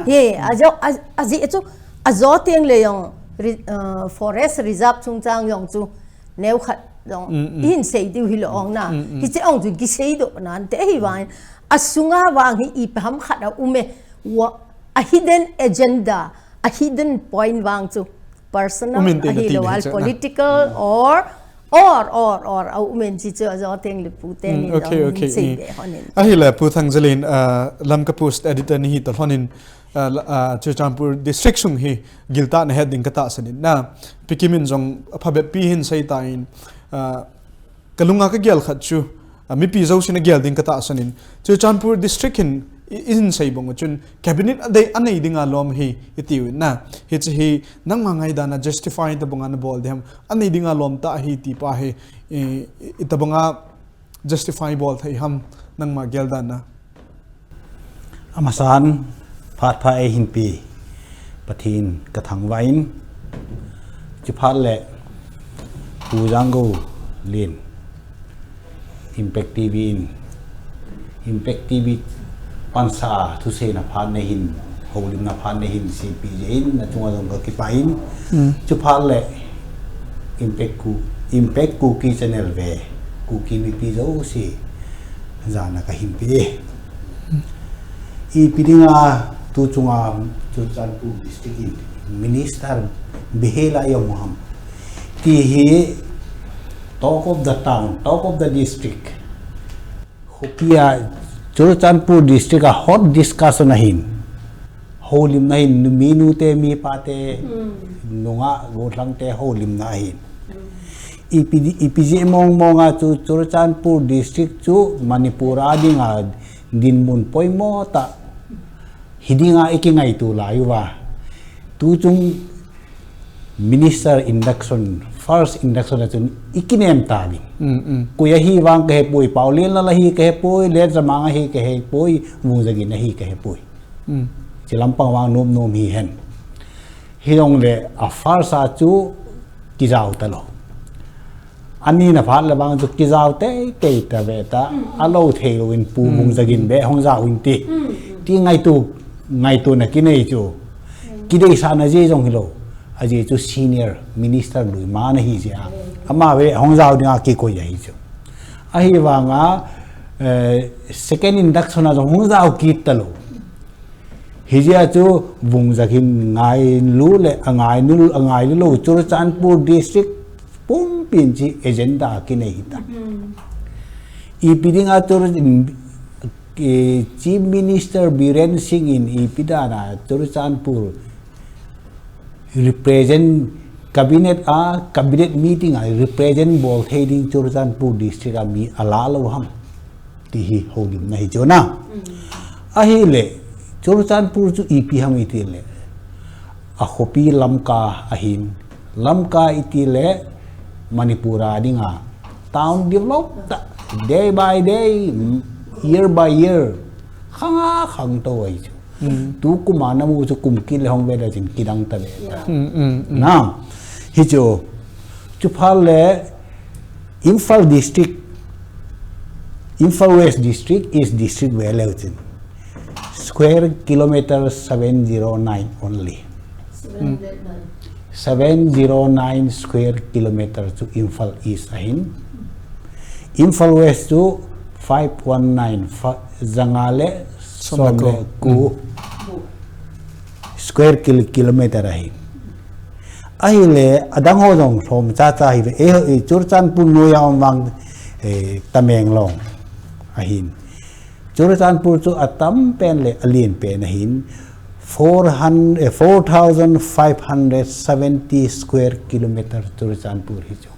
He, a jo, a, a ji chu, a jo teng le jong, re-, uh, forest reserve chungchang jong chu, neo khat jong, i hin sei diu hi lo ong na. Hi che ong chu ki sei doh nan te hi vang. A sunga vang hi ipi ham khat a um e. Wa, a hidden agenda, a hidden point vang chu personal, ahi lo, political or, or, or, or, a um in chi chu a jo teng le Pu teng in okay, okay, sei be hon in. Ahi le Pu Thangzalin, uh, Lamka Post editor ni hi to hon in, uh, la-, uh, Churachandpur district sung hi gilta na het ding ka tahsan in na. Pi Kim in jong a phabep pi hin sei ta in, uh, Ka lunga ka gel khat chu, a, mipi jousen a gel ding ka tahsan in. Churachandpur district hin i, i hin sei bang chun cabinet a dei a nei dinga lom hi i tiu in na. Hichi hi nangma ngaidan a justify tabanga na bol ding ham. A nei dinga lom ta hi ti pa hi, i, i tabanga justify bol thei ham nangma gel dan na. Amasan, phat pha ei hin pi, Pathen ka thangvah in, chuphat le, Pu Janggo Lien, Impact T V in, Impact T V pansa thusei na phat na hin, houlim na phat na hin, C P J in, na chunga jong ka kipah in, chuphat le, Impact Ku-, Impact Kuki Channel ve, Kuki mipi jouse, jana ka hin pi. Ipi dinga tu chunga Churachandpur district in minister bihela i um ham ti hi talk of the town, talk of the district. Khopia Churachandpur district a hot discussion ahin. Holimna hin mi nute mi pate nunga gollhangte holimna ahin. Ipi, ipi jeh mong monga chu Churachandpur district chu Manipur a dinga dinmun poimo tah hi dinga i kingaito lai uva. Tu chung minister induction, first induction a chun i kinem ta ding. Mm, mm. Koi ahi vang ka hepoi, Paolienlal ahi ka hepoi, Letjamang ahi ka hepoi, Vungzagin ahi ka hepoi. Mm. Chi lampang vang nom nom hi hen. Hi dong le a first a chu kijao ta lo. Ani na phat le vang chu kijao tei tei ta ve ta, a lo thei lo in Pu Vungzagin be hong jao in ti. Ti ngaito, ngaito na kinei chu. Kideisahna jeh jong hi lo. Ajeh chu senior minister lui ma na hi jeh a. Ama ve hong jao dinga kikoi ahi chu. Ahi vanga, eh, second induction a jong hong jao kit ta lo. Hijeh a chu Vungzagin ngailu le, angailu, angailu lo Churachandpur district pumpin chi agenda kinei hita. Ipi dinga Chur-, eh, Chief Minister Biren Singh in ipi dana Churachandpur represent cabinet a, cabinet meeting a represent bol thei ding Churachandpur district a mi ala lo ham. Ti hi holimna hi chu na. Ahile, Churachandpur chu ipi ham iti le. A khopi Lamka ahin. Lamka iti le Manipur a dinga town develop ta, day by day, year by year. Khanga khang to ahi chu. Tu kum a na mu chu kum kit le hong ve le chin kidang ta ve ta. Na. Hi chu. Chu phat le Imphal district, Imphal West district, East district ve le chin. Square kilometer seven zero nine only. Seven zero nine square kilometer chu Imphal East ahin. Imphal West chu five one nine, fa-, zanga le som le ko square kil-, kilometer ahi. Ahile, adang ho jong som cha cha hi ve. Eh, eh, Churachandpur noiya um vang, eh, Tamenglong ahin. Churachandpur chu atam pen le alien pen ahin. Four hundred, eh, four thousand five hundred seventy square kilometer Churachandpur hi chu.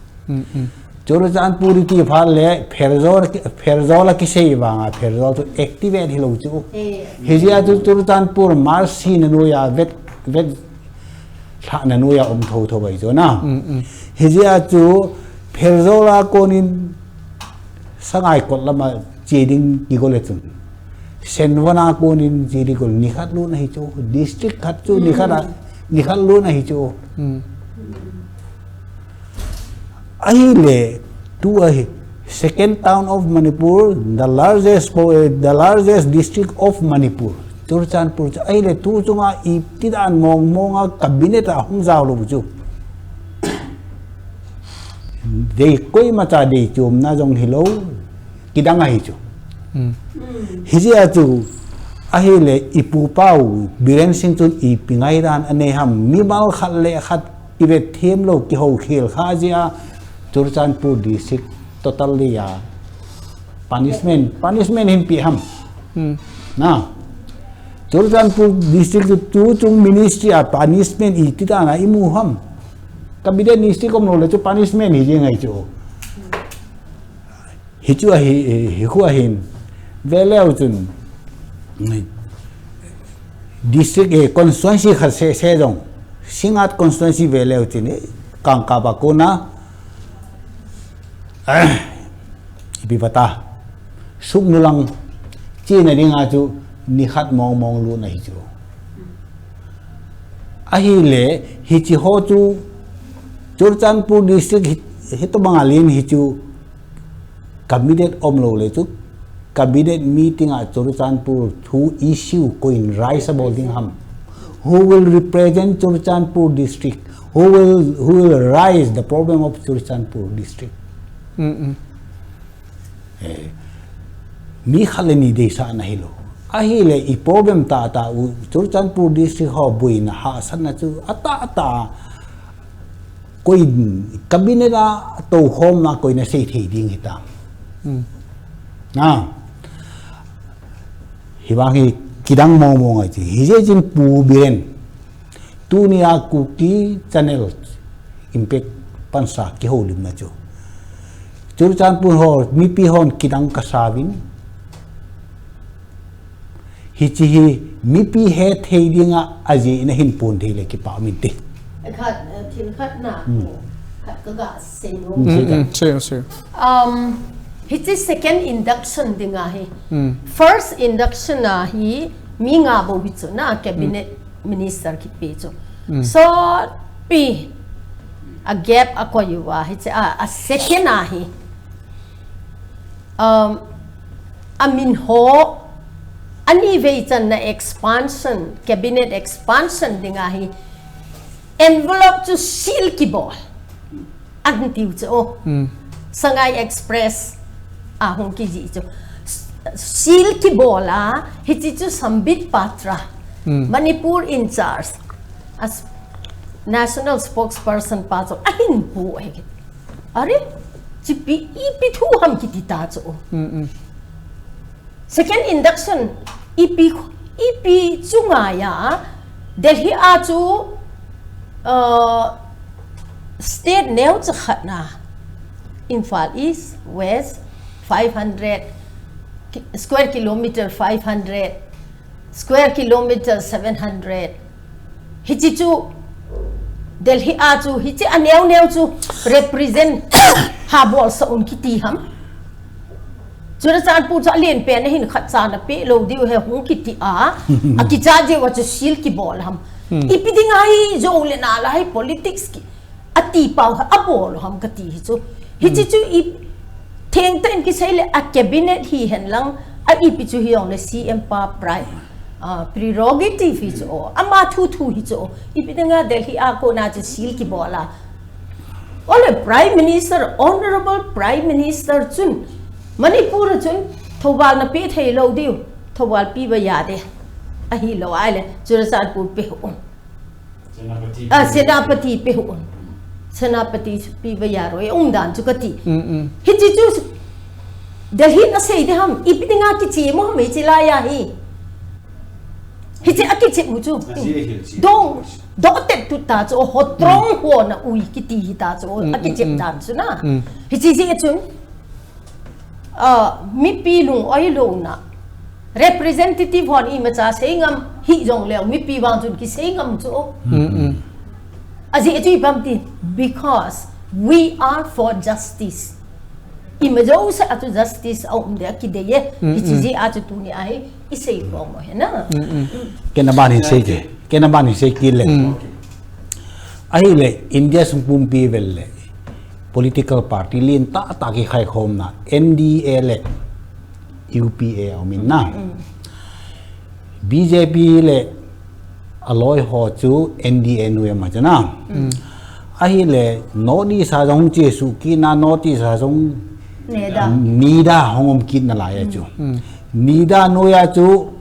Churachandpur iti phat le Pherzawl, Pherzawl a kisei vanga, Pherzawl chu activate hi lo chu. Hijeh a chu Churachandpur Marsi na noiya vet, vet lhahna noiya um tho tho bai chu na. Hijeh a chu Pherzawl a konin Sangaikot lama che ding kigo le chun. Senvon a konin che ding kigo le nikhat lutna hi chu. District khat chu nikhat a, nikhat lutna hi chu. Ahile, tu ahi, second town of Manipur, the largest po-, the largest district of Manipur. Churachandpur chu, ahile, tu chunga iti dan mong monga cabinet a hung jao lo chu. Dei koima cha dei chomna jong hi lo, kidang ahi chu. Hijeh a chu, ahile, i pu pau, Biren Singh chun ipi ngaidan anei ham, mimal khat le khat I ve them lo, kihou khel kha jeh a, Churachandpur district totally a punishment, punishment hin pe ham. Na. Churachandpur district chu tu chung ministry a punishment iti dan a i mu ham. Cabinet district um lou le chu punishment hi jeng ahi chu. Hichu ahi, hi khu ahin. Ve leu chun, district, eh, constituency khat seh seh jong. Singngat constituency ve leu chun, eh, Kangkap a kona, eh, ipi vata. Suknu lang, chena dinga chu, nikhat mong mong lutna hi chu. Ahile, hichi ho chu, Churachandpur district hi, hitobang a len hi chu, Cabinet um lou le chu, cabinet meeting a Churachandpur thu issue koiin raise abol ding ham. Who will represent Churachandpur district? Who will, who will raise the problem of Churachandpur district? Mm, mm. Eh, mi khat le ni deisahna hilou. Ahile i problem tah tah u Churachandpur district ho boina hahsatna chu atah tah a koi cabinet a toukhomna koi na sei thei ding hitam. Hmm. Na. Hivang hi kidang mong mong ahi. Hijeh chun Pu Biren. Tunia Kuki Channel Impact pansa kihoulimna chu Churachandpur ho mipi hon kidang kasauvin. Hiche hi mipi hethei dinga ajeh in ahin pon thei le kipah um inte. Khat, eh, thil khat na, hmm, khat kaga sei nom. Hmm, sei ta. Hmm, sei, sei. Um, hiche second induction dinga hi. Hmm. First induction a hi mi nga bou hi chu na cabinet minister kipe chu. Hmm. Sotpi a gap a koi uva hiche a, a second a hi. Um, amin ho, anivei channa expansion, cabinet expansion dinga hi envelope chu seal kibol. Ahin tiu chu o. Hmm. Sangai Express a hung kijih chu. S-, seal kibol a, hiche chu Sambit Patra. Hmm. Manipur in charge. As national spokesperson pa chu ahin pu e. Are, hichepi, ipi thu ham kiti ta chu. Mm, mm. Second induction, ipi, ipi chu ngai a, Delhi a chu, uh, state neocha khat na, Imphal East, West, five hundred, ki-, square kilometer five hundred, square kilometer seven hundred. Hiche chu Delhi a chu, hiche aneo neo chu represent ha bolsah un kiti ham. Churachandpur chu alen pen ahin khat cha na pe lou diu he hung kiti a. Akicha jeh uva chu seal kibol ham. Hmm. Ipi dinga hi jong le nalai politics ki, ati pau, abol ham kati hi chu. Hiche chu i thengtah in kisei le a cabinet hihen lang, a ipi chu hijongle C M pa pri-, ah, prerogative hi chu o. Ama thu thu hi chu o. Ipi dinga Delhi a kona chu seal kibol a. Ole Prime Minister, Honorable Prime Minister chun, Manipur a chun, thoubal na pe thei lou diu. Thoubal pe ba ya de. Ahilou ahile, Churachandpur pe u. Senapati. Ah, Senapati pe u. Senapati pe ba ya roi, um dan chu kati. Mm, mm. Hiche chu Delhi na sei de ham, ipi dinga kichemu ham hiche laiya hi. Hiche akichemu chu. Aji ahil chi. Dong, do tet tu ta chu, ho trong ho na ui kiti hi ta chu, mm, mm, akichem dan chu na. Mm. Hiche jeh chun, ah, mipi lung-oi louna. Representative hon imacha sei ngam hih jongleu, mipi vang chun kisei ngam chu. Mm, mm. Ajeh chu ipi ham ti, because we are for justice. Ima jouse a chu justice aum ding akidei e. Mm, mm. Hiche jeh a chu tunia hi isei khom u ahi na. Mm, mm. Kei in aban hin sei ke. Kei in aban hin sei kit le. Mm. Ahile, India sung pumpi vel le political party lentah tah kikhaikhomna, N D A le U P A aum in na. Mm. B J P le aloi ho chu N D A noiya um ahi chu na. Mm. Ahile, North East a jong chesuh kit na, North East a jong NEDA. NEDA hung um kit nalai a chu. Mm. NEDA noiya chu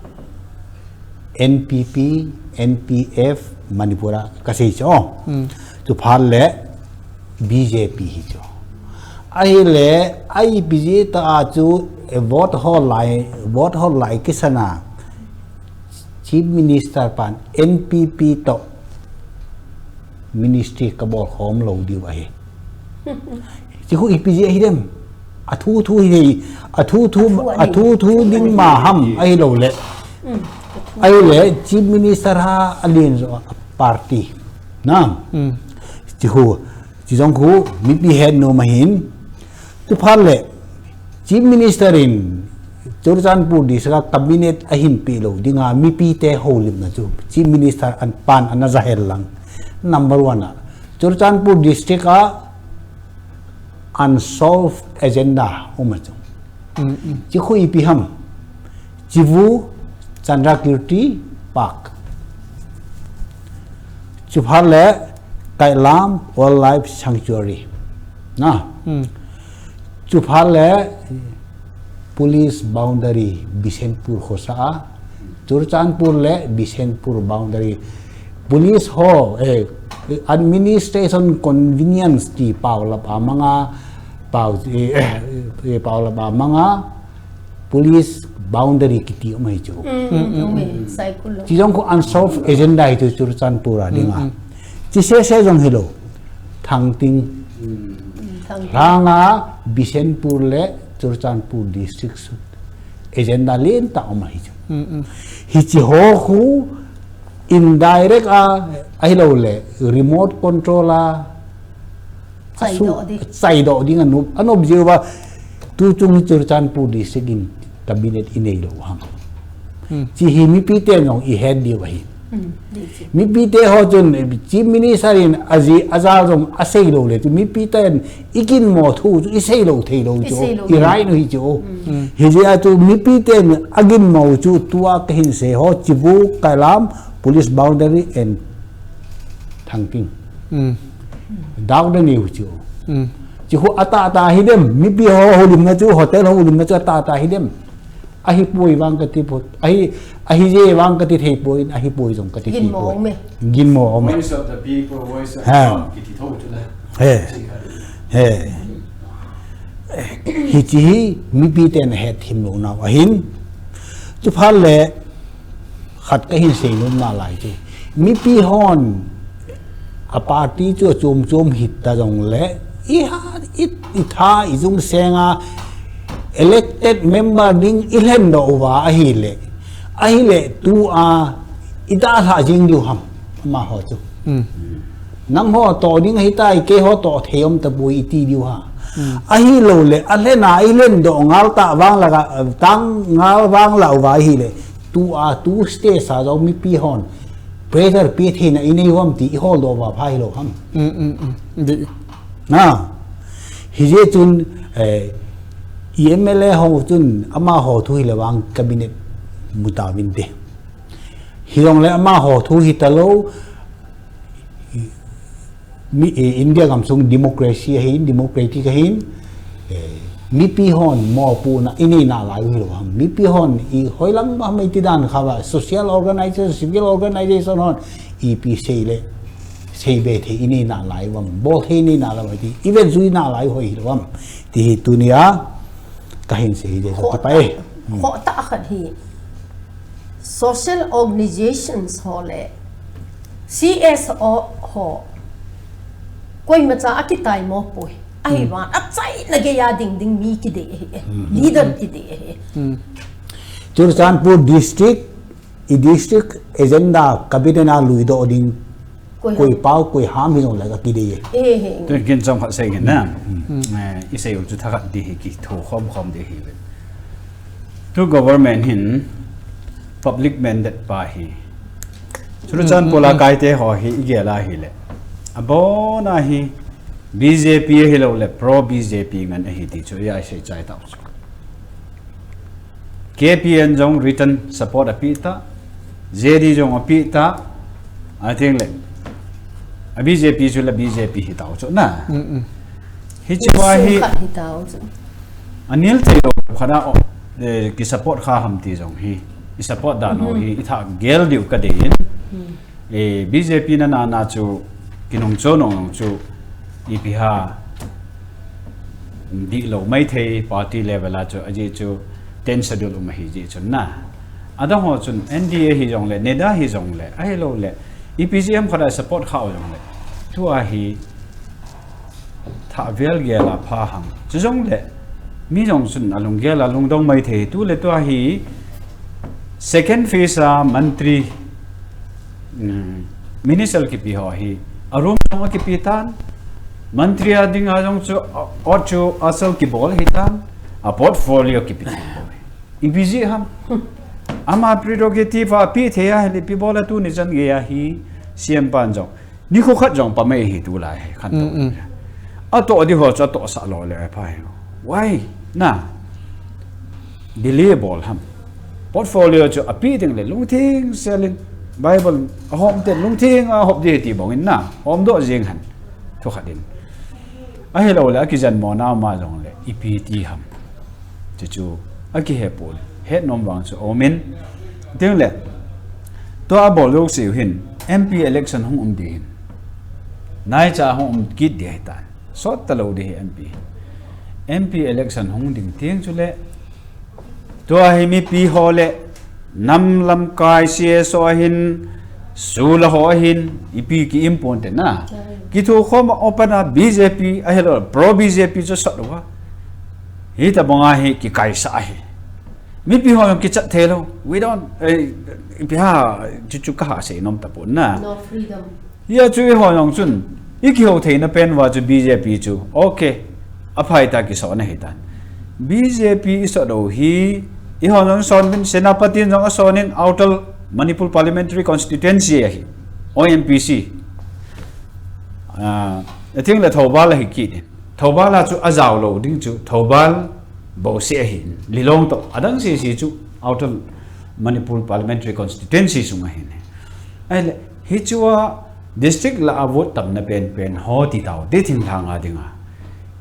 N P P, N P F, Manipur a kasei chu. Mm. Chuphat le B J P hi chu. Ahile, ipi jeh tah a chu, eh, vote hol lai, vote hol lai kisan a, Chief Minister pan N P P toh ministry kabol khom lou diu ahi. Hiche khu ipi jeh ahi dem. Athu thu hi, athu thu, athu thu ding ma ham ahilou le. Mm. Ahile, Chief Minister ha alen jo a party. Na. Mm. Hiche khu, hiche jong khu, mipi het nom ahin. Chuphat le, Chief Minister in Churachandpur District a cabinet ahin pe lou dinga mipi te houlimna chu Chief Minister an pan ana ja hel lang. Number one a, Churachandpur District a unsolved agenda um a chu. Mm, mm. Hiche khu ipi ham. Chivu Chandrakirti Park. Chuphat le Kailam Wildlife Sanctuary. Na. Hmm. Chuphat le police boundary Bishnupur khosa a Churachandpur le Bishnupur boundary. Police ho, eh, administration convenience ti pao lap a manga, pao, eh, eh, pao lap a manga, police boundary kiti um ahi chu. Mm, mm, mm, mm. Chi jong khu unsolved agenda hi chu Churachandpur a dinga. Mm, mm. Chi sese jong hilou. Thangting. Mm, Thangting. Lhanga Bishnupur le Churachandpur district su agenda lentah um ahi chu. Mm, mm. Hichi ho khu indirect a, ahilou le remote control a, chaidoh ding, chaidoh ding anop, anop jeh uva, tu chung hi Churachandpur district in cabinet inei lou ham. Hmm. Chi hi mipi ten jong ihet diu ahi. Hmm, di chi. Mipi te ho chun, eh, Chief Minister in aji, ajal jong asei lou le, chu mipi ten iginmo thu chu isei lou thei lou chu, isei lou. Irai nu hi chu. Hmm. Hmm. Hijeh a chu mipi ten aginmo chu tua kahin sei ho, Chibu, Kailam, police boundary and Thangting. Hmm. Dau da neu chu. Hmm. Chi khu atah tah hidem, mipi ho houlimna chu, hotel houlimna chu atah tah hidem. Ahipoi vang kati poi, ahi, ahije vang kati thei poi, ahipoi jong kati thei poi. Ginmo me. Ginmo me. Voice of the people, voice of Ha. Trump, kiti tho chu la. He. He. Hichi hi mipi ten hethem lou nau ahin. Chuphat le, khat kahin seinom nalai chu. Mipi hon a party chu chom chom hita jongle, i ha, i, i tha, i jung senga elected member ding i lhendoh uva ahile. Ahile tua i dalha jing diu ham, amaho chu. Hmm. Nangho toh ding ahitai, keiho toh thei um tapoi iti diu ha. Hmm. Ahilou le, alhena i lhendoh ngal tah vang la, tang ngal vang la uva ahile. Tua, tu stage a jong mipi hon pressure pe theina inei uvam ti i holdoh uva pha hilou ham. Mm, mm, mm. Di. Na. Hijeh chun, eh, i M L A ho chun amaho thu hile vang cabinet mu tauvin te. Hijongle amaho thu hitalou, Mi, eh, India gamsung democracy ahin, democratic ahin, eh, mipi hon mopohna inei nalai u hilou ham. Mipi hon i hoilang ba mai ti dan kha ba, social organization, civil organization hon ipi sei le, sei be thei inei nalai uvam, bol thei inei nalai uvam ti, even jui nalai u hoi hilou ham. Ti hi tunia, kahin sei hi jeh chu kipa e. Khoh tah khat hi. Social organizations ho le C S O ho koimacha akitaimo poi. Ahivang achaina geiya ding ding mi kidei ahi e. Leader kidei ahi e. Churachandpur district, i district agenda cabinet a luidoh ding. Koi pau, koi ham hijongle kakidei e. Eh, eh. Tu kin chom khat sei ngen na. Eh, i sei u chu thakhat di hi kitho khom khom di hi ve. Tu government hin public mandate pa hi. Churachandpur a kaite ho hi i gel a hile. Abona hi B J P hilou le pro B J P ngen ahi ti chu i sei chai tau chu. K P N jong written support api ta, J D jong api ta, I think le, a B J P chu le B J P hi tau chu na. Mm, mm. Hichu a hi, anil thei lou khat a, eh, ki support kha ham ti jong hi, i support dan u hi, i thagel diu kadei in. Eh, B J P na na na chu kinung cho nong nong chu ipi ha dihlou maithei party level a chu aji chu ten schedule um ahi ji chun na. Adang ho chun N D A hijongle, NEDA hijongle, ahilou le, ipi ji ham khat a support kha u jongle. Tua hi Thah vel gel a pha ham. Chujongle, mi jong chun alunggel a lungdong maithei. Tule tua hi second phase a mantri, mm, minister kipi ho hi a room jong akipe tan. Mantri a dinga jong chu, a, ot chu asal kibol ahitan. A portfolio kipe tan. Ipi ji ham. Ama prerogative a pe thei a, hile ipi bol a tuni chan gei a hi C M pan jong. Nikho khat jong pamai hi tulai hi khan to. Mm, mm. Atoh di ho chu atohsah lou le pha hi. Why? Na. Delay bol ham. Portfolio chu ape ding le lungtheng sel in Bible ahom ten lungtheng a hop di ti bang in na. Hom doh jing hen. Thu khat in. Ahilou le akijen mo na ma jong le ipi ti ham. Chuchu akihe pon. Het nom vang chu aum in. Tengle, tua abol jouseu hin, M P election hung um ding hin. Naicha hung um kit ding ahitan. Sot talou ding hi M P. M P election hung ding teng chule, tua hi mipi ho le, nam lamkai C S O ahin, sula ho ahin, ipi ki important na. Kithukhom a open a B J P, ahilou, pro B J P chu sot lou a. Hitabanga hi kikaisa ahi. Mipi ho jong kichat thei lou. We don't, eh, ipi ham, chuchu kaha sei nom tapon na. No freedom. Hia chu eiho jong chun, ikihou theina pen uva chu B J P chu, okay, aphai tah kisot na ahitan. B J P isot u hi, eiho jong son uvin, Senapati jong ason in, Outer Manipur Parliamentary Constituency ahi, O M P C. Ah, I think le Thoubal ahi kit in. Thoubal a chu ajao lou ding chu, Thoubal bouseh ahin, Lilong toh, adang sese chu Outer Manipur Parliamentary Constituency sung ahin. Ahile, hichea district lah a vote tamna penpen ho ti tau, ti thinglhang a dinga.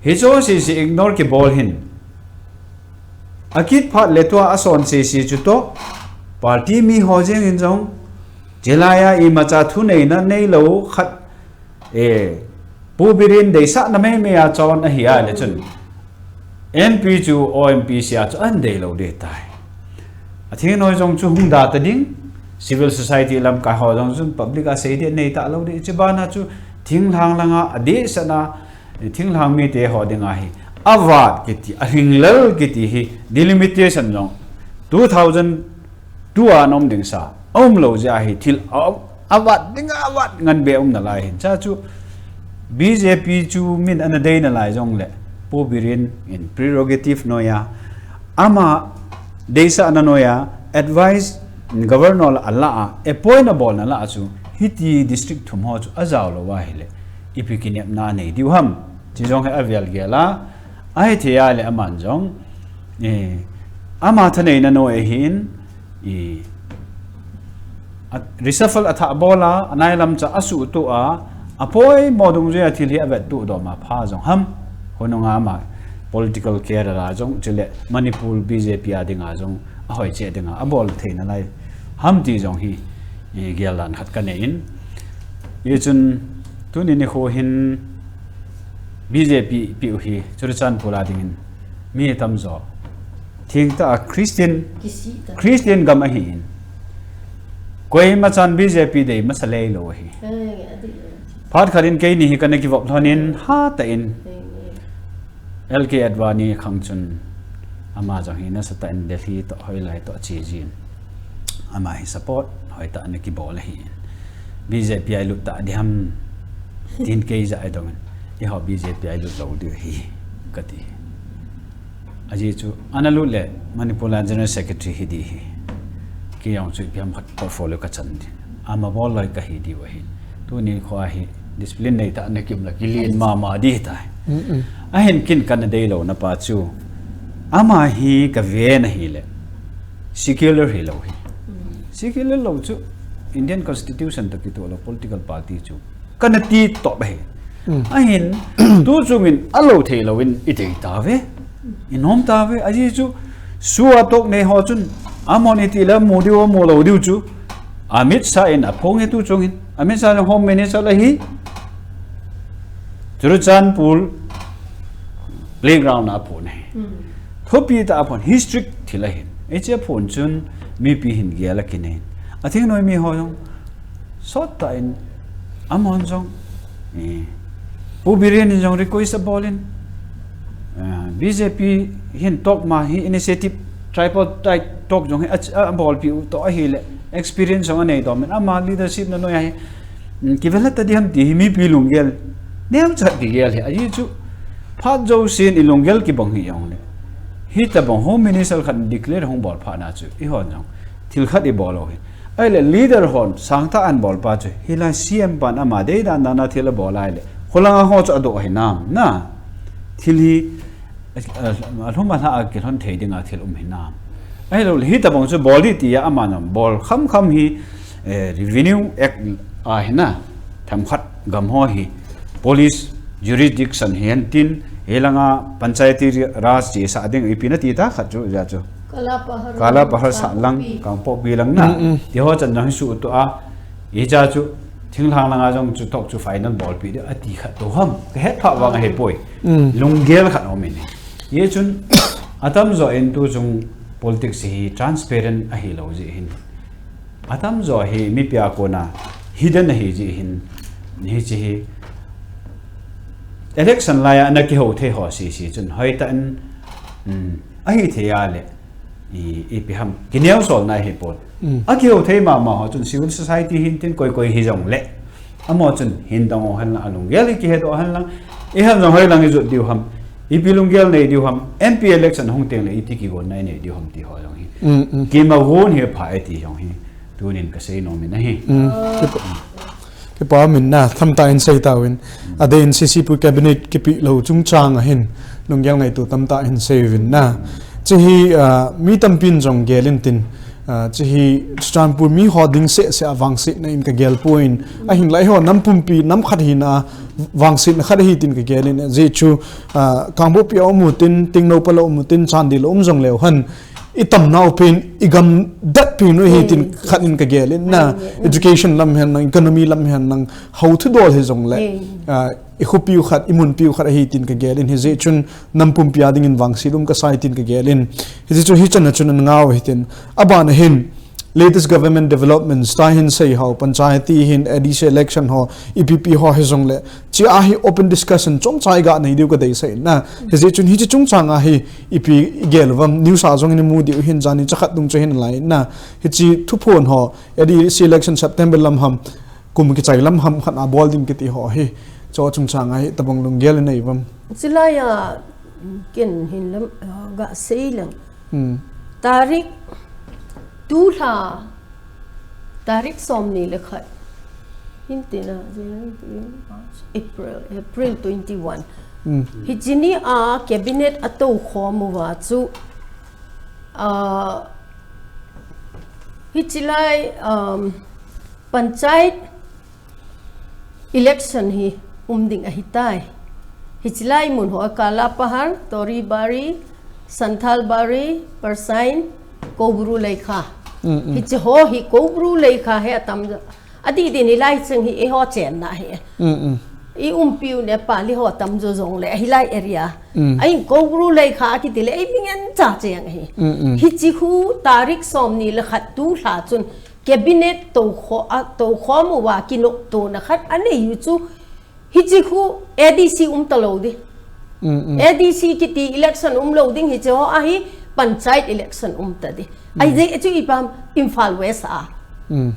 Hiche sese ignore kibol hin. Akit phat le tua ason sese chu toh, party mi ho jeng in jong, chulai a imacha thuneina neilou khat, eh, Pu Biren deisahna meimei a chon ahi a le chun. M P chu O M P C a chu ahin deilou ding tai. Athingnoi jong chu hung da ta ding, civil society lamkai ho jong chun public a sei ding nei talou ding, hiche bana chu thinglhang langa, adehset na, thinglhang mite ho dinga hi. Avat kiti, ahing lel kiti hi, delimitation jong two thousand two a ana um ding sa, aum lou jeh a hi thil a, avat ding avat ngan be um nalai hin. Chuche chu B J P chu min ana dei nalai jongle, Pu Biren in prerogative noiya, ama deisahna noiya, advice governor lah a la a, appoint abolna lah a chu, hiti district thum ho chu ajao lou ahile, ipi kinepna anei diu ham. Hiche jong hi avel gel a, ahithei a le aman jong, eh, ama thaneina noi ahin, eh, a, reshuffle athah bol a, anailam cha asuhtoh a, apoimo dungjuia thil hi avettoh dom a pha jong ham. Hunung a ama political career a jong, chule Manipur B J P a dinga jong, ahoi cheh dinga, abol thei nalai ham ti jong hi, eh, gel dan khat kanei in. Hichun, tuni nikho hin, B J P piu hi Churachandpur a dingin mi tamjo. Thengtah a Christian, kisih ta. Christian gam ahin. Koima chan B J P dei masa lei lou ahi. Ai, adi. Phat khat in keini hi kana kivop lhon in hatah in. Ai, ai. L K Advani khang chun ama jong hi nasatah in Delhi toh hoilai toh ache jin. Ama hi support hoitah ana kibol ahi. B J P a ilut ta diham tin kei jong eidong in. Eiho B J P a ilut lou diu ahi kati. Ajeh chu ana lut le Manipur a General Secretary hi ding ahi. Kei jong chu ipi ham khat portfolio kachan ding. Ama bol loi kahi diu ahi. Tuni kho a hi discipline neitah ana kium le kilen mama ding tai. Mm-mm. Ahin kin kana deilouna pa chu, ama hi kavena ahile, secular hilou ahi. Mm. Secular lou chu Indian Constitution toh kitoh lou political party chu kana ti top ahi. Mm. Ahin, tuchung in alou theilou in idei tauve. Inom tauve, ajeh chu, SoO a toh nei ho chun, amahon iti le amu diu, amu lou diu chu, Amit Shah in aphong e tuchung in. Amit Shah in Home Minister ahi. Churachandpur playground a aphon ahi. Hmm. Thupi tah a aphon, history thil ahin. Hiche aphon chun, mipi hin gel akinei. Athingnoi mi ho jong, sot tah in, amahon jong, eh, Pu Biren in jong request abol in, eh, B J P hin talk ma hi initiative tripartite talk jong hi a, abolpi u toh ahile experience jong anei dom in ama leadership na noiya hi, mm, kivel ta diham ti hi mipi lunggel neocha kigel hi ahi chu phat jousen ilunggel kibang hi jongle. Hitabang Home Minister khat declare hung bol phat na chu eihon jong thil khat ibol u hi. Ahile leader hon sangtah a anbol pa chu, hilai C M pan ama deidan dan a thil abol ahile, kholanga ho chu adoh hinam, na. Thil hi, a, a, alhum alha a kilhon thei dinga thil um hinam. Ahilouleh, hitabang chu bol ding tia aman bol khamkham hi, eh, Revenue Act a hina, themkhat gam ho hi, police jurisdiction hihen tin, hilanga Panchayati Raj chesa ding ipi nati tah khat chu, ja chu. Kala Pahar Kala Pahar sa lang, Kangpokpi. Kangpokpi lang na. Mm, mm. Ti ho chan jong hi suhtoh a, hiche chu, thinglhang langa jong chu talk chu final bolpi ding, ati khat to ham. Ka het pha vang ahi poi. Mm. Lunggel khat um in. Hichun, atamjo in tu jong politics hi transparent ahi lou jeh hin. Atamjo hi mipi a kona hidden ahi jeh hin, hiche hi election laiya ana kihou thei ho sese chun hoitah in, um, ahi thei a le, i, ipi ham, kineo solna hi pon. Mm. Akihou thei mama ho chun civil society hin tin koi koi hijongle. Amaho chun hin dong u hen lang, alunggel hi kihedoh hen lang. Eiho jong hoilang ijot diu ham. Ipi lunggel nei diu ham. M P election hung tengle iti kigonna inei diu ham ti ho jong hi. Mm, mm. Kimagon hi pha e ti jong hi. Tunin kasei nom in ahi. Mm. Kipa, kipa min na, tamtah in sei tauvin. Adeh in C C P cabinet kipe lou chungchang a hin. Lunggel ngaito tamtah in sei uvin na. Hiche hi, ah, mi tampin jong gel in tin. Ah, hiche hi Churachandpur mi ho ding seh seh a vangsetna in kagel poi. Ahinlah eiho nam pumpi nam khat hina vangsetna khat ahi tin kagel in. Ajeh chu, ah, Kangpokpi a um u tin, Tengnoupal a um u tin, Chandel a um jong leu hen. Itam nau pen, igam dat pen u ahi tin khat in kagel in na. Education lam hen lang, economy lam hen lang, hou thudol hijongle. Ah, ikhopi u khat, imunpi u khat ahi tin kagel in. Hijeh chun nam pumpi a dingin vangset um kasai tin kagel in. Hijeh chun hichan a chun ana ngah u hitin. Aban a hin latest government developments tah hin sei hou, panchayati hin, A D C election ho, ipi pi ho hijongle. Hiche a hi open discussion chomcha iga nei diu kadeisah in na. Hijeh chun hiche chungchang a hi ipi igel uvam, news a jong imu diu hin, jani chakhat dung chu hin lai in na. Hiche thuphon ho, A D C election September lam ham, kum kichai lam ham khat a bol ding kiti ho hi. Hiche chungchang a hi itobang lunggel inei uvam. Chulaiya ken hin lam, ah, gasei leng. Hmm. Tarik, tulha, tarik somni le khat. Hintin a, January, February, March, April, April twenty-one. Hmm. Hiche ni a cabinet atou khom uva chu, ah, hiche lai, um, panchayat election hi um ding ahitai. Hiche lai mun ho a Kala Pahar, Tori Bari, Santhal Bari, Parsain, Koubru Leikha. Mm, mm. Hiche ho hi Koubru Leikha hi atam, adih din hilai cheng hi eiho chenna hi. Mm, mm. I umpiu Nepali ho tamjo jongle hilai area. Mm. Ahin Koubru Leikha kiti le ei mingan cha cheng hi. Mm, mm. Hiche khu tarik somni le khat tulha chun cabinet tou kho-, atou khom uva kinoptona khat anei u chu hiche khu A D C um talou ding. Mm, mm. A D C kiti election umlou ding hiche ho a hi panchayat election um ta ding. Mm. Ajeh chu ipi ham Imphal West a. Mm.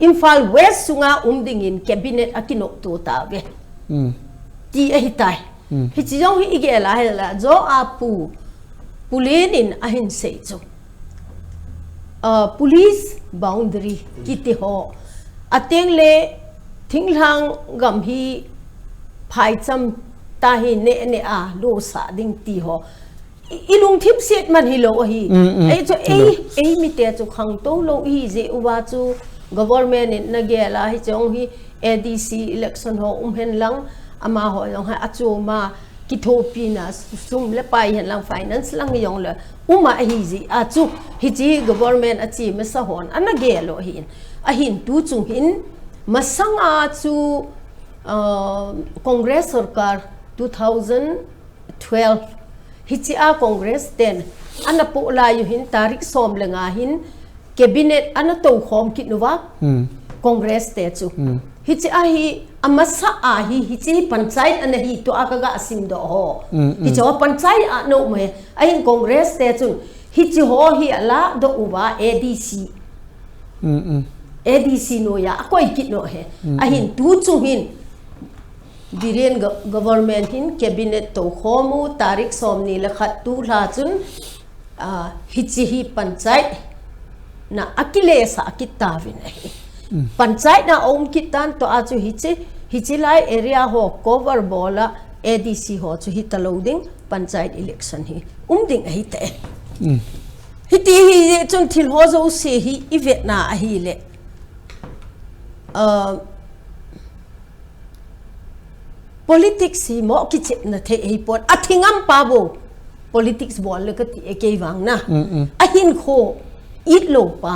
Imphal West sunga um dingin cabinet akinopto tauve. Mm. Ti ahitai. Hmm. Hiche jong hi igel a hile, jo a pu, Pu Len in ahin sei chu. Ah, police boundary kiti ho. Ateng le thinglhang gam hi phaicham tah hi neh neh a losah ding ti ho. I, ilungthim set man hilou ahi. Mm, mm. Ei chu ei, ei mite chu khangtou lou ihi jeh uva chu government in ana gel a hiche jong hi A D C election ho um hen lang amaho jong hi achom a kithopina sum le pai hen lang finance lang jong le um ahi jeh a chu hiche government ache masa hon ana gel u ahin. Ahin tu chung hin masang a chu, uh, Congress sorkar two thousand twelve. Hiche a Congress ten ana poh lai u hin tarik som le nga hin cabinet ana tou khom kit uva. Hmm. Congress te chu. Hmm. Hiche a hi amasa a hi hiche hi panchayat ana hi tua kaga simdoh ho. Hmm, hmm. Hiche ho panchayat a ana um e. Ahin Congress te chun hiche ho hi aladoh uva A D C. Mm, mm. A D C noiya akoi kit u ahi. Mm, mm. Ahin tu chung hin Biren go-, government hin cabinet tou khom u tarik somni le khat tulha chun, ah, hiche hi panchayat na akilesah kit tauvin ahi. Mm. Panchayat na aum kit tan tua chu hiche, hiche lai area ho cover bol a A D C ho chu hita lou ding panchayat election hi um ding ahi te. Mm. Hiti hi chun thil ho jouse hi ivetna ahile, ah, politics hi mo kichepna thei ahipon. Athi ngam pa bou. Politics bol le kati e kei vang na. Mm, mm. Ahin kho it lou pa.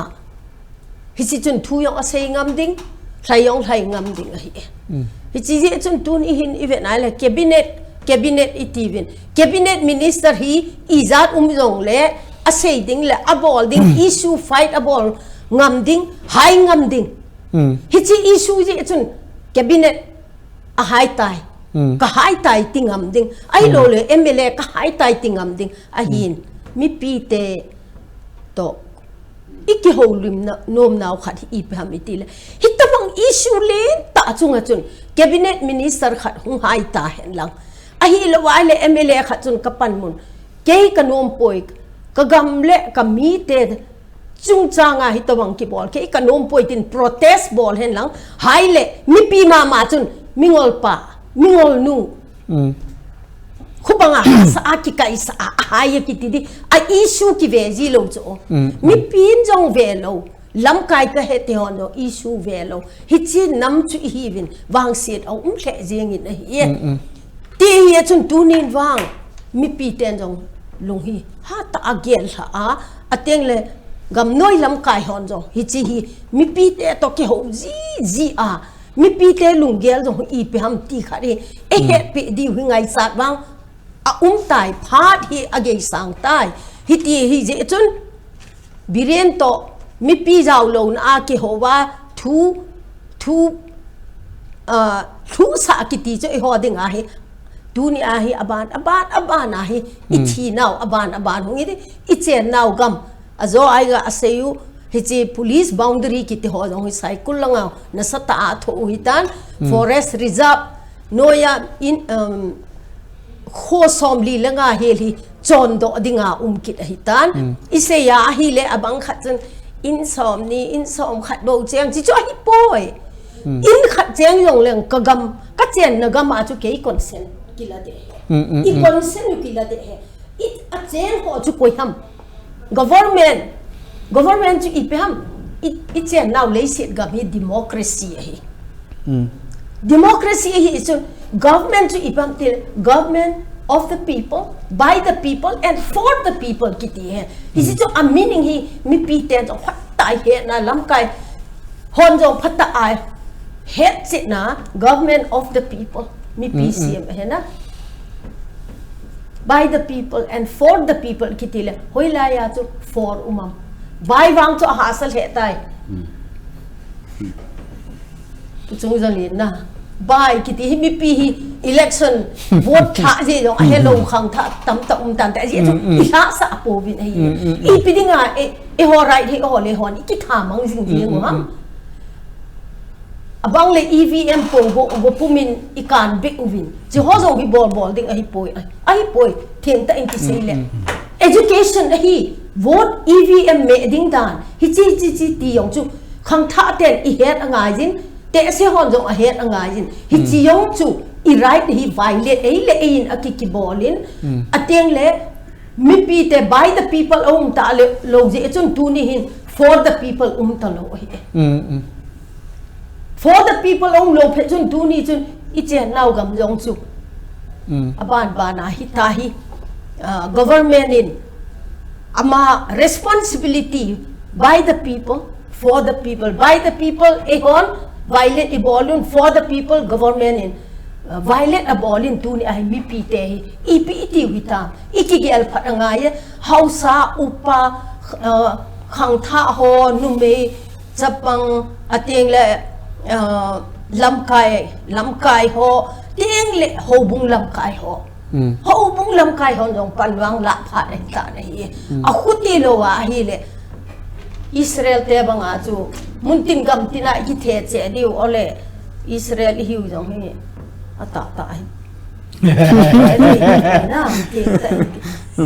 Hichi chun thu jong asei ngam ding, lhai jong lhai ngam ding ahi e. Mm. Hichi jeh chun tuni hin i vet na le cabinet, cabinet i ti vin. Cabinet minister hi ijat um jong le, asei ding le, abol ding, issue fight abol ngam ding, hai ngam ding. Mm. Hichi issue jeh chun cabinet ahai tai. Mm. Ka hai tai ti ngam ding. Ahilou le M L A ka hai tai ti ngam ding. Ahin, mm, mipi te to i kihoulim na, nom nau khat hi ipi ham i ti le. Hitobang issue lentah chunga chun cabinet minister khat hung hai ta hen lang. Ahilou a le M L A khat chun ka panmun. Kei ka nom poi, ka gam le ka mi te chungchanga hitobang kibol, kei ka nom poi tin protest bol hen lang, hai le, mipi mama chun, mingol pa, mingol nu. Mm. Khubanga, sa a kikai sa a, hai a kiti di, a issue kive ji lou chu. Mm, mm. Mipin jong ve lou, lamkai ka he te hon jong issue ve lou. Hichi nam chu i hi vin, vangset a um lheh jeng in ahi e. Mm, mm. Ti hi a chun tunin vang, mipi ten jong lung hi, ha ta a gel lha a, ateng le gamnoi lamkai hon jong, hichi hi, mipi te to kihou ji, ji a, mipi te lunggel jong ipi ham ti khat hi, e, mm, hetpi diu hi ngaichat vang, a um tai phat hi a geisang tai, hiti hi jeh chun, Biren to, mipi jao louna a kihou a, thu, thu, ah, thu sa kiti chu i ho ding ahi. Tuni ahi, aban, aban, aban ahi. I, hmm, thi nau, aban, aban hung i, i chen nau gam. A jo ai ga a sei u, hichi police boundary kiti ho jong hi Saikul langa, nasa ta a tho u hi tan, hmm, forest reserve, Noya in, um, kho som li le nga hel hi chon doh dinga um kit ahi tan. Hmm. I sei a ahi le abang khat chun in som ni, in som khat bou cheng chi chu ahi poi. Hmm. In khat cheng jong leng ka gam, ka chen na gam a chu kei consent kila de he. Hmm, hmm, i, hmm, consent u kila de he. I, a cheng ho chu koi ham. Government, government chu ipi ham. I, i chen nau leiset gam hi democracy ahi. Hmm. Democracy ahi chu government chu ipi ham til government of the people, by the people and for the people kiti he. Hichi, hmm, chu a meaning hi mipi ten chu hot tai he na lamkai hon jong phat a het chet na government of the people. Mipi, mm, mm, siam he na. By the people and for the people kiti le. Hoilai a chu for um am. By vang chu a hahsa lheh tai. Mm. Pu Chungjang in na. By kiti hi mipi hi election vote thah ji jong a helou khangthah tamtah um tan ta ji chu, mm, mm, i hahsa pouvin ahi. Mm, mm, mm. Ipi dinga e, eiho right hi eiho le hon i kitha mang jing ding, mm, u ham. Mm. Abang le E V M po go, go pumin i kan be uvin. Chi ho jong hi bol bol ding ahi poi. Ahi poi. Theng ta in kisei le. Mm, mm, mm. Education ahi. Vote E V M me ding dan. Hichi, chi, chi ti jong chu. Khangthah ten i het angai jin. Tehse hon jong a het angai jin. Hichi, mm, jong chu. I right hi violate ei le ei in a ki, kibol in. Mm. Ateng le Mipi te by the people a um ta le lou jeh chun tuni hin for the people um ta lou ahi. Mm, mm. For the people a um lou phet chun tuni chun i chen nau gam jong chu. Mm. Aban ban a hita hi, ah, government in ama responsibility by the people, for the people, by the people, eihon violate i bol un, for the people, government in, uh, violate a bol in tuni a hi mipi te hi, ipi i tiu hitam, i kigel phat angai e, haosa, upa, uh, khangthah ho, numei, chapang, ateng le, uh, lamkai, lamkai ho, teng le houbung lamkai ho. Mm. Houbung lamkai hon jong pan vang lah phat ahi tan ahi. Mm. A khuti lou a ahi le. Israel te banga chu. Mun tin gam tin a i kithe che diu ole. Israel i hiu jong hi. A ta ta hi. Na, ti ta,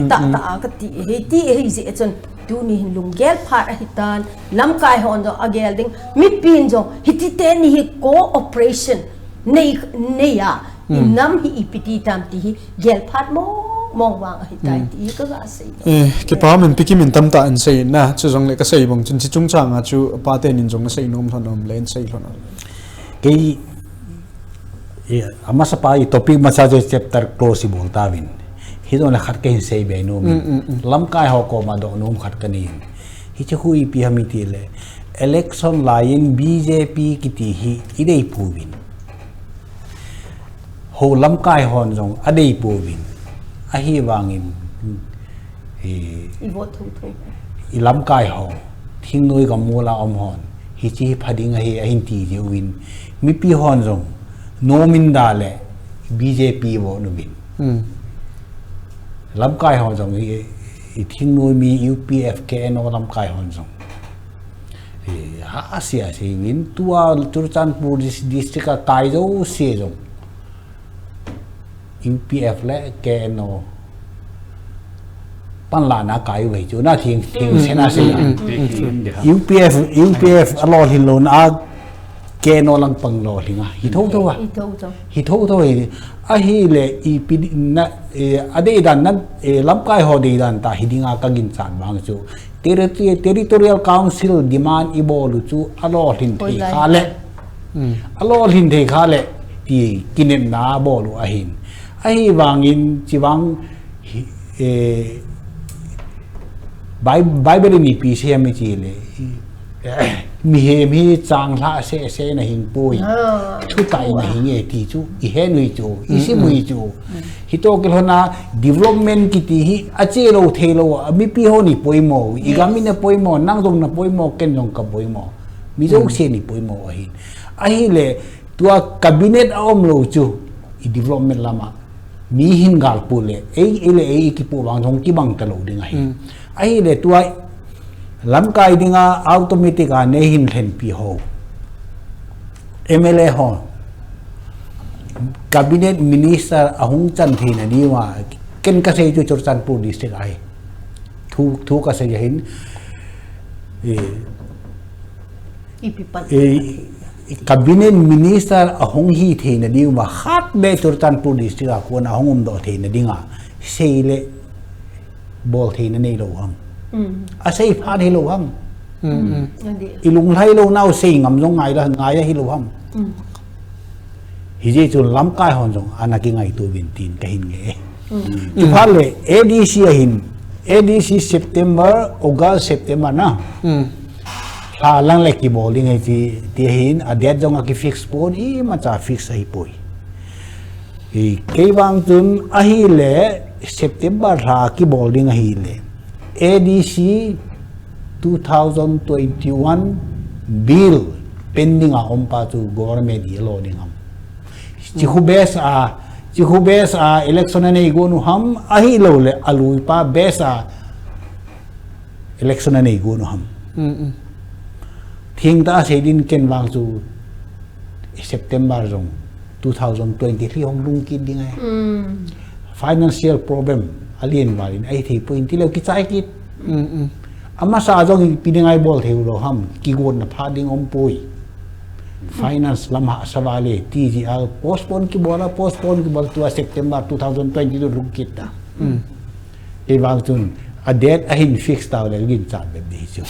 ta ta ka ti hi, ti hi jeh chun. Tuni hin lunggel phat ahi tan. Lamkai hon jong a gel ding. Mipin jong. Hiti teni hi cooperation. Nei, nei a. Hmm. I nam hi ipi ti tam ti hi gel phat mong mong vang ahi tai, hmm, ti ka ga sei. Eh, kipa min pikim in tamtah in sei na, chu jong le ka sei bang chun chi chungchang a chu pa te nin jong na sei nom lhon om le in sei lhon om. Kei, eh, amasa pa i topic masa je chapter close i bol ta vin. Hijongle khat kahin seibe nom in. Lamkai ho koma doh nom khat kanei in. Hiche khu ipi ham itile, election laiyin B J P kiti hi ideipouvin. Hou lamkai hon jong adeipouvin. Ahivangin, i, i lamkai ho, thingnoi gamol a um hon, hiche hi pha ding ahi, ahin ti jiuvin. Mipi hon jong, nomin da le B J P vote uvin. Lamkai hon jong, i, i thingnoi mi U P F K N O lamkai hon jong. I, ha, asia, asia uvin, tua Churachandpur dis-, district a kai jouse jong. U P F le K N O. Panlahna kai uve chu, na thing, thing sena se. U P F, U P F alolhin louna a K N O lang pang lolhing a. Hi thotho a. Hi thotho. Hi thotho hi. Ahile ipi na, eh, adeidan na, eh, lamkai ho deidan ta hi dinga kaginchat vang chu. Territory, Territorial Council demand ibol u chu alolhin thei kha le. Alolhin thei kha le ti kinepna bol u ahin. Ahivangin chivang hi, eh, Bi-, Bible in ipi sei ham itile, mihem hi changlhah seh seh in ahing poi. Thutah in ahing e ti chu, ihet u chu, isim u chu. Hitoh kilhona development kiti hi ache lou thei lou a, mipi hon ipoimo, igam in apoimo, nang jong napoimo, ken jong kapoimo. Mi jousen ipoimo ahin. Ahile, tua cabinet a um lou chu, i development lama. Mi hin galpu le, ei, ei le ei kipu vang jong kibang talou ding ahi. Ahile tua lamkai dinga automatic a neihin lhenpi ho. M L A ho. Cabinet minister ahung chan theina diuva, ken kasei chu Churachandpur district ahi. Thu, thu kasei ahin, eh, ipi pan? Eh, cabinet minister ahung hi theina diuva, khat le Churachandpur district a kona ahung umdoh theina dinga, sei le bol theina neilou ham. Asei phat hilou ham. Ilunglhai lou nau sei ngam jong ngai la, ngai ahilou ham. Hijeh chun lamkai hon jong ana kingaito uvin tin kahin nge. Chuphat le A D C ahin, A D C September, August, September na. Lha lang le kibol ding ahi ti, ti ahin, a date jong akifix pon, imacha fix ahipoi. Kei vang chun ahile September lha kibol ding ahile. A D C two thousand twenty-one bill pending a um pa chu government hi alo ding ham. Chikhu base a, chikhu base a election anei gon u ham, ahilou le alui pa base a election anei gon u ham. Thengtah a sei din ken vang chu September jong two thousand twenty-three hung lhung kit ding ahi. Financial problem alen val in ahithei poi in tileu kichai kit. Amasa jong ipi ding a ibol thei u lou ham, kigotna pha ding um poi. Finance lam hahsa val e, ti jeh a postpone kibol a, postpone kibol tua September two thousand twenty-two lhung kit ta. Kei vang chun, a date ahin fix tau le, ginchat bep ding chu.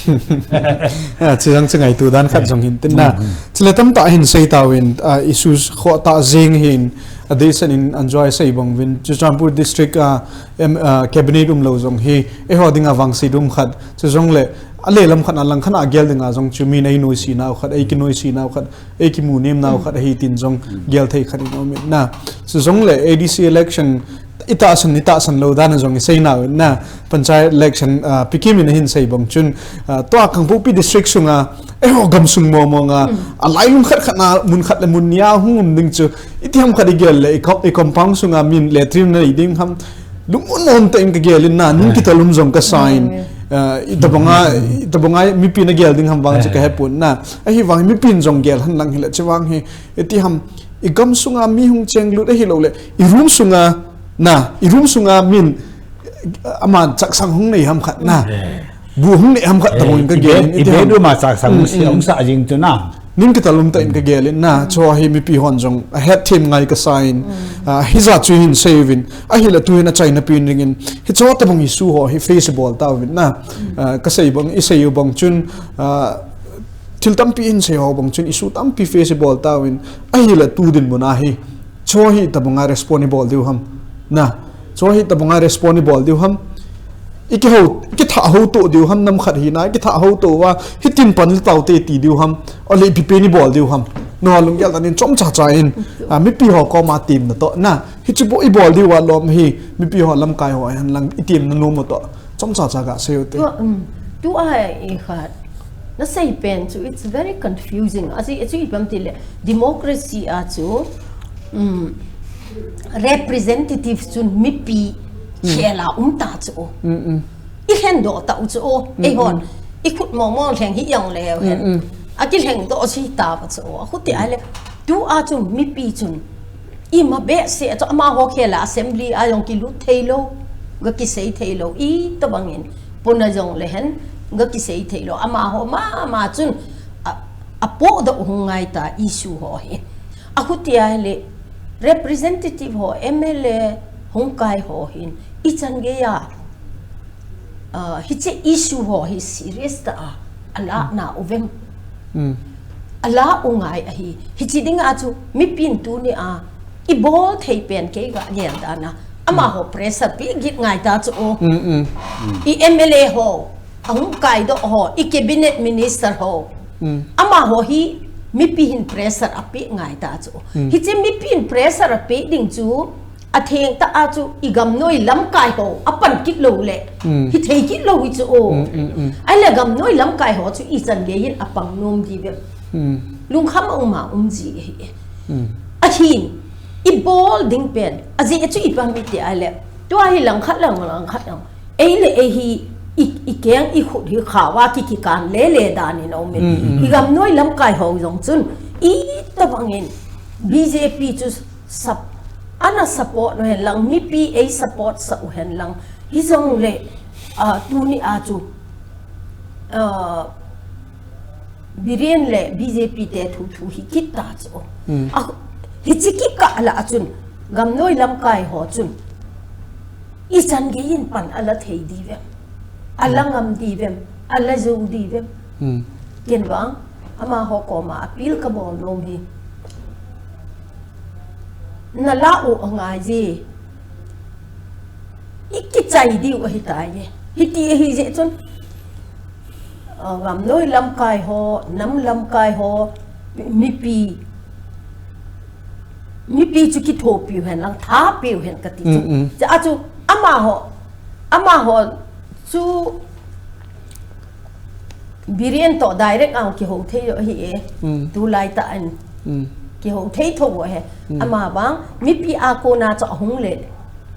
Chujong chu ngaito dan khat jong hin tin na. Chule tamtah ahin sei tauvin, issues khoh tah jeng hin, adeisan in anjoi sei bang uvin, Churachandpur district a, cabinet umlou jong hi, eiho dinga vangset um khat, chujongle, alelam khat a lang khat a gel dinga jong chu min einoise nau khat, eikinoise nau khat, eikimu nem nau khat ahi tin jong gel thei khat in um in na. Chujongle A D C election itahsan, itahsan lou dan a jong isei nau in na. Panchayat election, Pi Kim in ahin sei bang chun, tua Kangpokpi district sunga, eiho gamsung mong mong a, alailung khat khat na mun khat le mun ni a hung um ding chu, itiham khat igel le, i compound sunga min latrine anei ding ham, lungmon mong tah in kagel in na, ning kitalum jong kasa in, itobanga, itobanga mipin agel ding ham vang chu kahepon na. Ahivang mipin jong gel hen lang hile, chuvang hi, itiham, igamsunga mi hung chenglut ahilou le, i room sunga, na, i room sunga min, ama chaksang hung nei ham khat na. Bu hung nei ham khat tobang in kagel in, i bedroom a chaksang hung sah jing chu na. Ning kitalum tah in kagel in na, chu hi mipi hon jong ahetthem ngai kasa in, hijat chu hin sei uvin, ahile tuhin achaina pen dingin, hiche tobang issue ho hi face bol tauvin na, kasei bang, isei u bang chun, thil tampi hin sei ho bang chun issue tampi face bol tauvin, ahile tu dinmun a hi, chu hi itobanga respond ibol diu ham, na, Chu hi tabanga respond ibol diu ham. Ikihou, ikitha hou to diu ham nam khat hina, ikitha hou to uva, hitin pan le taute ti diu ham. Ole ipi pen ibol diu ham. Nangho lunggel dan in chomcha cha in. A, mipi ho koma temna toh na. Hichu bou ibol diu a lom hi, mipi ho lamkai ho hen lang itemna nom u toh. Chomcha cha gasei u te. Tua, um, tua hi khat. Nasei pen chu, it's very confusing. Achu, achu ipi ham tile, democracy a chu, um, representative chun mipi khel a um ta chu. Ilhen doh ta u chu. Eihon, ikhut mong mong lheng hi jongleu hen. Akilheng doh chu hita pa chu. Akhuti ahile, tua chu mipi chun ima behseh chu amaho khel a assembly a jong kilut thei lou, ga kisei thei lou, itobang in pona jongle hen, ga kisei thei lou. Amaho mama chun a, apoh doh u hung ngai ta issue ho hi. Akhuti ahile representative ho, M L A, hungkai ho hin ichan gei a, a, hiche issue ho hi serious tah a ala na u vem. Ala u ngai ahi. Hiche dinga chu mipin tuni a ibol thei pen kei ga gel dan a, amaho pressure pe git ngai ta chu. I M L A ho, ahungkai doh ho, i cabinet minister ho, amaho hi mipi hin pressure ape ngai ta chu. Hiche mipi hin pressure ape ding chu, atheng tah a chu i gamnoi lamkai ho apan kit lou le, hithei kit lou hi chu. Ahile gamnoi lamkai ho chu ichan gei hin apang nom diu vem. Lungkham a um a um ji ahi. Ahin, ibol ding pen, ajeh chu ipi ham iti ahile, tua hi langkhat lang, langkhat lang, ei le ei hi, i, ikeng ikhut hi khao a ki, kikan lele dan in aum in. I gamnoi lamkai ho jong chun, itobang in B J P chu sap-, ana support u hen lang, mipi ei support sah u hen lang, hijongle, a, tuni a chu, a, Biren le B J P te thu thu hi kit ta chu. Hiche kikah lah a chun, gamnoi lamkai ho chun ichan gei in pan ala thei diu vem, ala ngam diu vem, ala jou diu vem. Ken vang, amaho koma appeal kabol nom hi, nala u angai ji, ikichai diu ahitai. Hiti ahi jeh chun, a, gamnoi lamkai ho, nam lamkai ho, mipi, mipi chu kithopiu hen lang, thapiu hen kati chu. Chua chu amaho, amaho chu Biren toh direct a kihou thei u ahi e. Tulai tah in kihou thei tho u ahi. Ama vang mipi a kona chu ahung le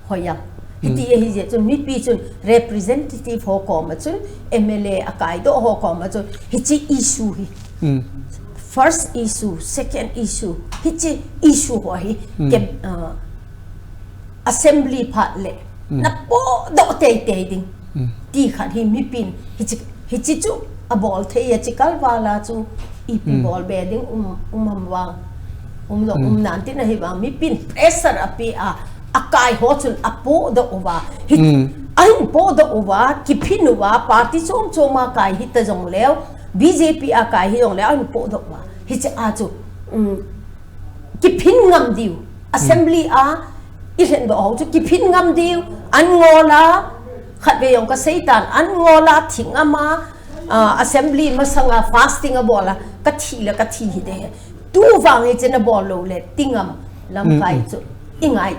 hoi a. Hiti ahi jeh chun mipi chun representative ho koma chun, M L A akaidoh ho koma chun hiche issue hi, first issue, second issue, hiche issue ho hi, ke, ah, assembly phat le napohdoh teitei ding ti khat hi mipin hiche, hiche chu abol thei a, hiche kalval a chu ipi bol be ding um, um ham vang. Um lou, um nan tin ahi vang, mipin pressure ape a, akai ho chun apohdoh uva. Hi, ahin pohdoh uva, kiphin uva, party chom chom a kai hita jongleu, B J P a kai hijongleu, ahin pohdoh uva. Hiche a chu, um, kiphin ngam diu. Assembly a ilhendoh ho chu kiphin ngam diu. An ngol a, khatvei jong kaseitan, an ngol a, thi ngam a, ah, assembly masanga fasting abol a, kathi le kathi hite. Tuvang hiche nabol lou le, thi ngam lamkai chu ingai.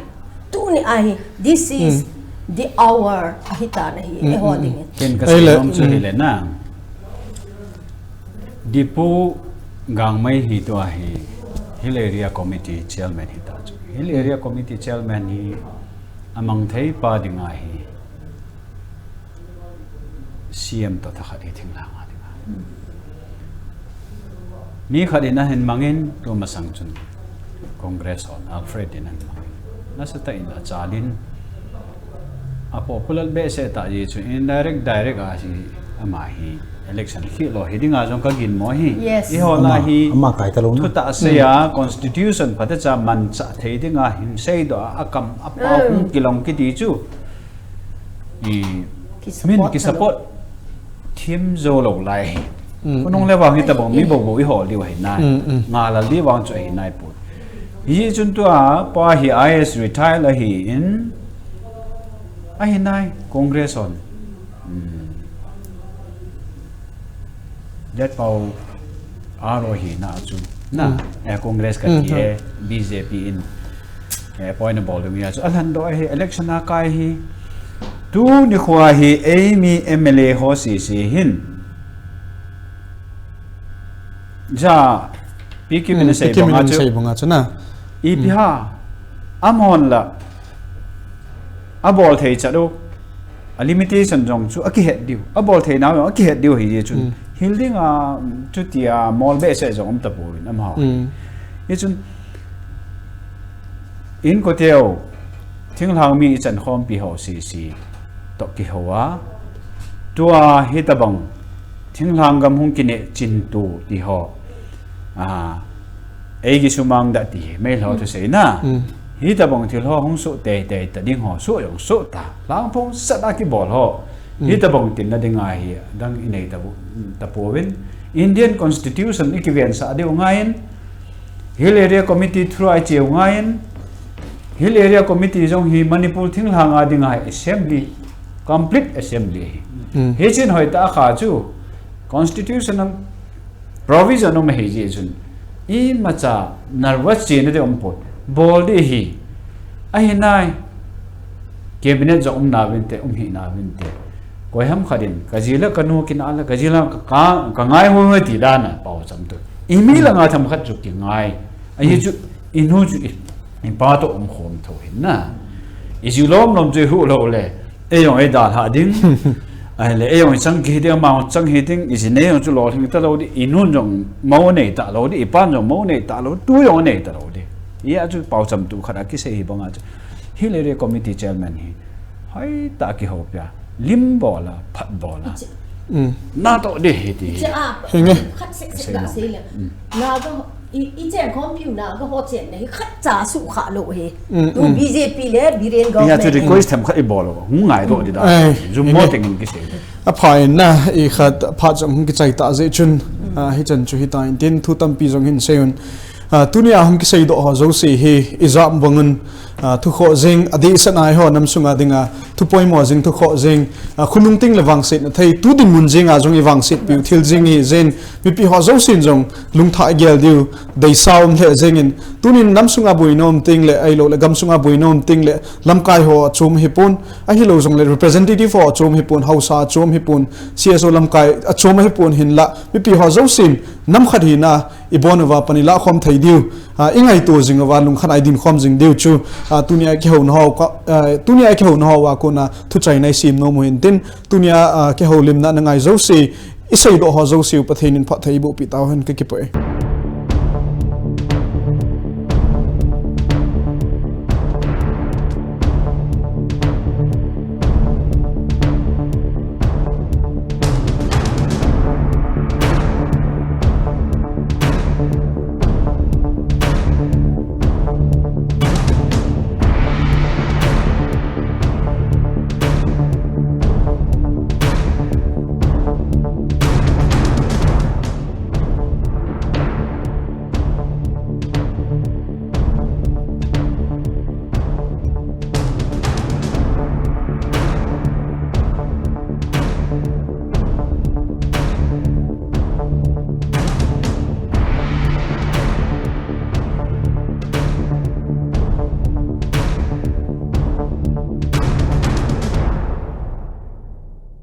Tuni ahi, this is the hour ahitan ahi, eiho dingin. Ken kasei nom chu hile na. Dipu Gangmei hi tua hi Hill Area Committee Chairman hita chu. Hill Area Committee Chairman hi amang thei pa dinga hi C M toh thakhat hi thinglhang a dinga. Mi khat in ahin mangin, tu masang chun Congress hon Alfred in ahin mangin. Nasatah in achalin, a popular behseh tah jeh chu indirect, direct a hi ama hi election khel lou hi dinga jong kaginmo hi. Eiho lah a hi ama kai talou na. Thutah seiya constitution phatecha manchah thei dinga hin seidoh a, akam apao hung kilong kiti chu. I, min kisupport thim jou lou lai hi. Khonung le vang hitabang mi boubou ihol diu ahi nai. Ngalal diu vang chu ahi nai poi. Hichun tua pa hi I A S retire ahin, Ahi nai, Congress hon. Hmm. Letpao aro hi na chu. Na, hmm. Eh, Congress ka hmm, ti hmm. Eh, B J P in. Eh, point bol ding ya chu. Alhan do hi, election a kai hi. Tu ni khua hi, eimi M L A ho si si hin. Ja, Pi Kim in hmm, sei banga chu. Sei banga chu na. I pi hmm. Ha, amon la. Abol thei chat u, a limitation jong chu akihet diu. Abol thei nau jong akihet diu hi chun. Hmm. Hil ding a, chuti a, mol behseh jong um tapoi, nam ha. Hmm. Hi chun, in ko teo, thinglhang mi i chan khompi ho si si, to ki ho a. Tua hi tabang, thinglhang gam hung kine chin tu ti ho. A, ei gi sumang da ti, mei lo tu sei na. Hmm. Hi tabang thil ho hung su te te ta ding ho, su yong su ta. Lang phong sat a ki bol ho. Hmm. Hi tabang tin na ding a hi, dang i nei ta bu, ta po vin. Indian Constitution i ki ven sa deu ngai in. Hill Area Committee through ai cheu ngai in. Hill Area Committee jong hi Manipur thinglhang a ding a hi assembly, complete assembly hi. Hmm. Hi chin hoi ta kha chu Constitution am provision um hi ji chun. I ma cha nervous chi na de um po. Bol di hi. Ahi nai. Cabinet jong um na vin te, um hi na vin te. Koi ham kha din, ka ji la ka nu ki na la, ka ji la ka, ka, ka ngai ho ho ti da na, pau cham tu. I mi la nga tham khat chu ki ngai. Ahi chu, i nu chu i, i pa to um khom tho hin na. I ji lom lom chu i hu lo le. Ei jong ei da la ding. Ai le, ei jong i chang ki ding, ma chang hi ding, i ji nei jong chu lo hing ta lo di, i nun jong mo nei ta lo di, i pan jong mo nei ta lo, tu jong nei ta lo di. I a chu pau cham tu khat a ki sei hi bang a chu. Hill Area Committee Chairman hi. Hai ta ki ho pia. Lim bola, phat bola. Hmm. Na to de hi ti. Cha, hinge. Khat sek sek la sei le. Hmm. Na to I, i chen khom piu na, ka ho chen na hi khat cha su kha lo hi. Mm, tu mm. B J P le Biren government. Ya chu request them khat i bol lo. Hung ngai do di da. Ai, zum mo teng in ki sei. A pha in na, i khat pha chang hung ki chai ta je chun. A, hi chan chu hi ta in tin thu tampi jong hin sei un. A, tunia hung ki sei do ho jo se hi i jam bang un. A, thu kho jing, a di sa nai ho nam sunga dinga. Thu poimo jing, thu kho jing. A, khunung ting le vangset na thei. Tu din mun jing a jong i vangset piu thil jing hi jin. Mipi ho josin jong lungtha gel diu, deisau um lheh jengin, tunin nam sunga buina um ting le, ahilou le gam sunga buina um ting le, lamkai ho achom hipon, ahilou jong le representative ho achom hipon, haosa achom hipon, C S O lamkai achom hipon hinla, mipi ho josin, nam khat hina, ibon uva pan ilah khom thei diu, a, ingaito jing uva lungkhat a idin khom jing diu chu, a, tunia kihouna ho, a, tunia kihouna ho uva kona, thuchaina isim nom u hintin, tunia, a, kihoulimna na ngai josi, I seidoh ho jouse u Pathen in phatthei boh peh tauhen, ka kipah e.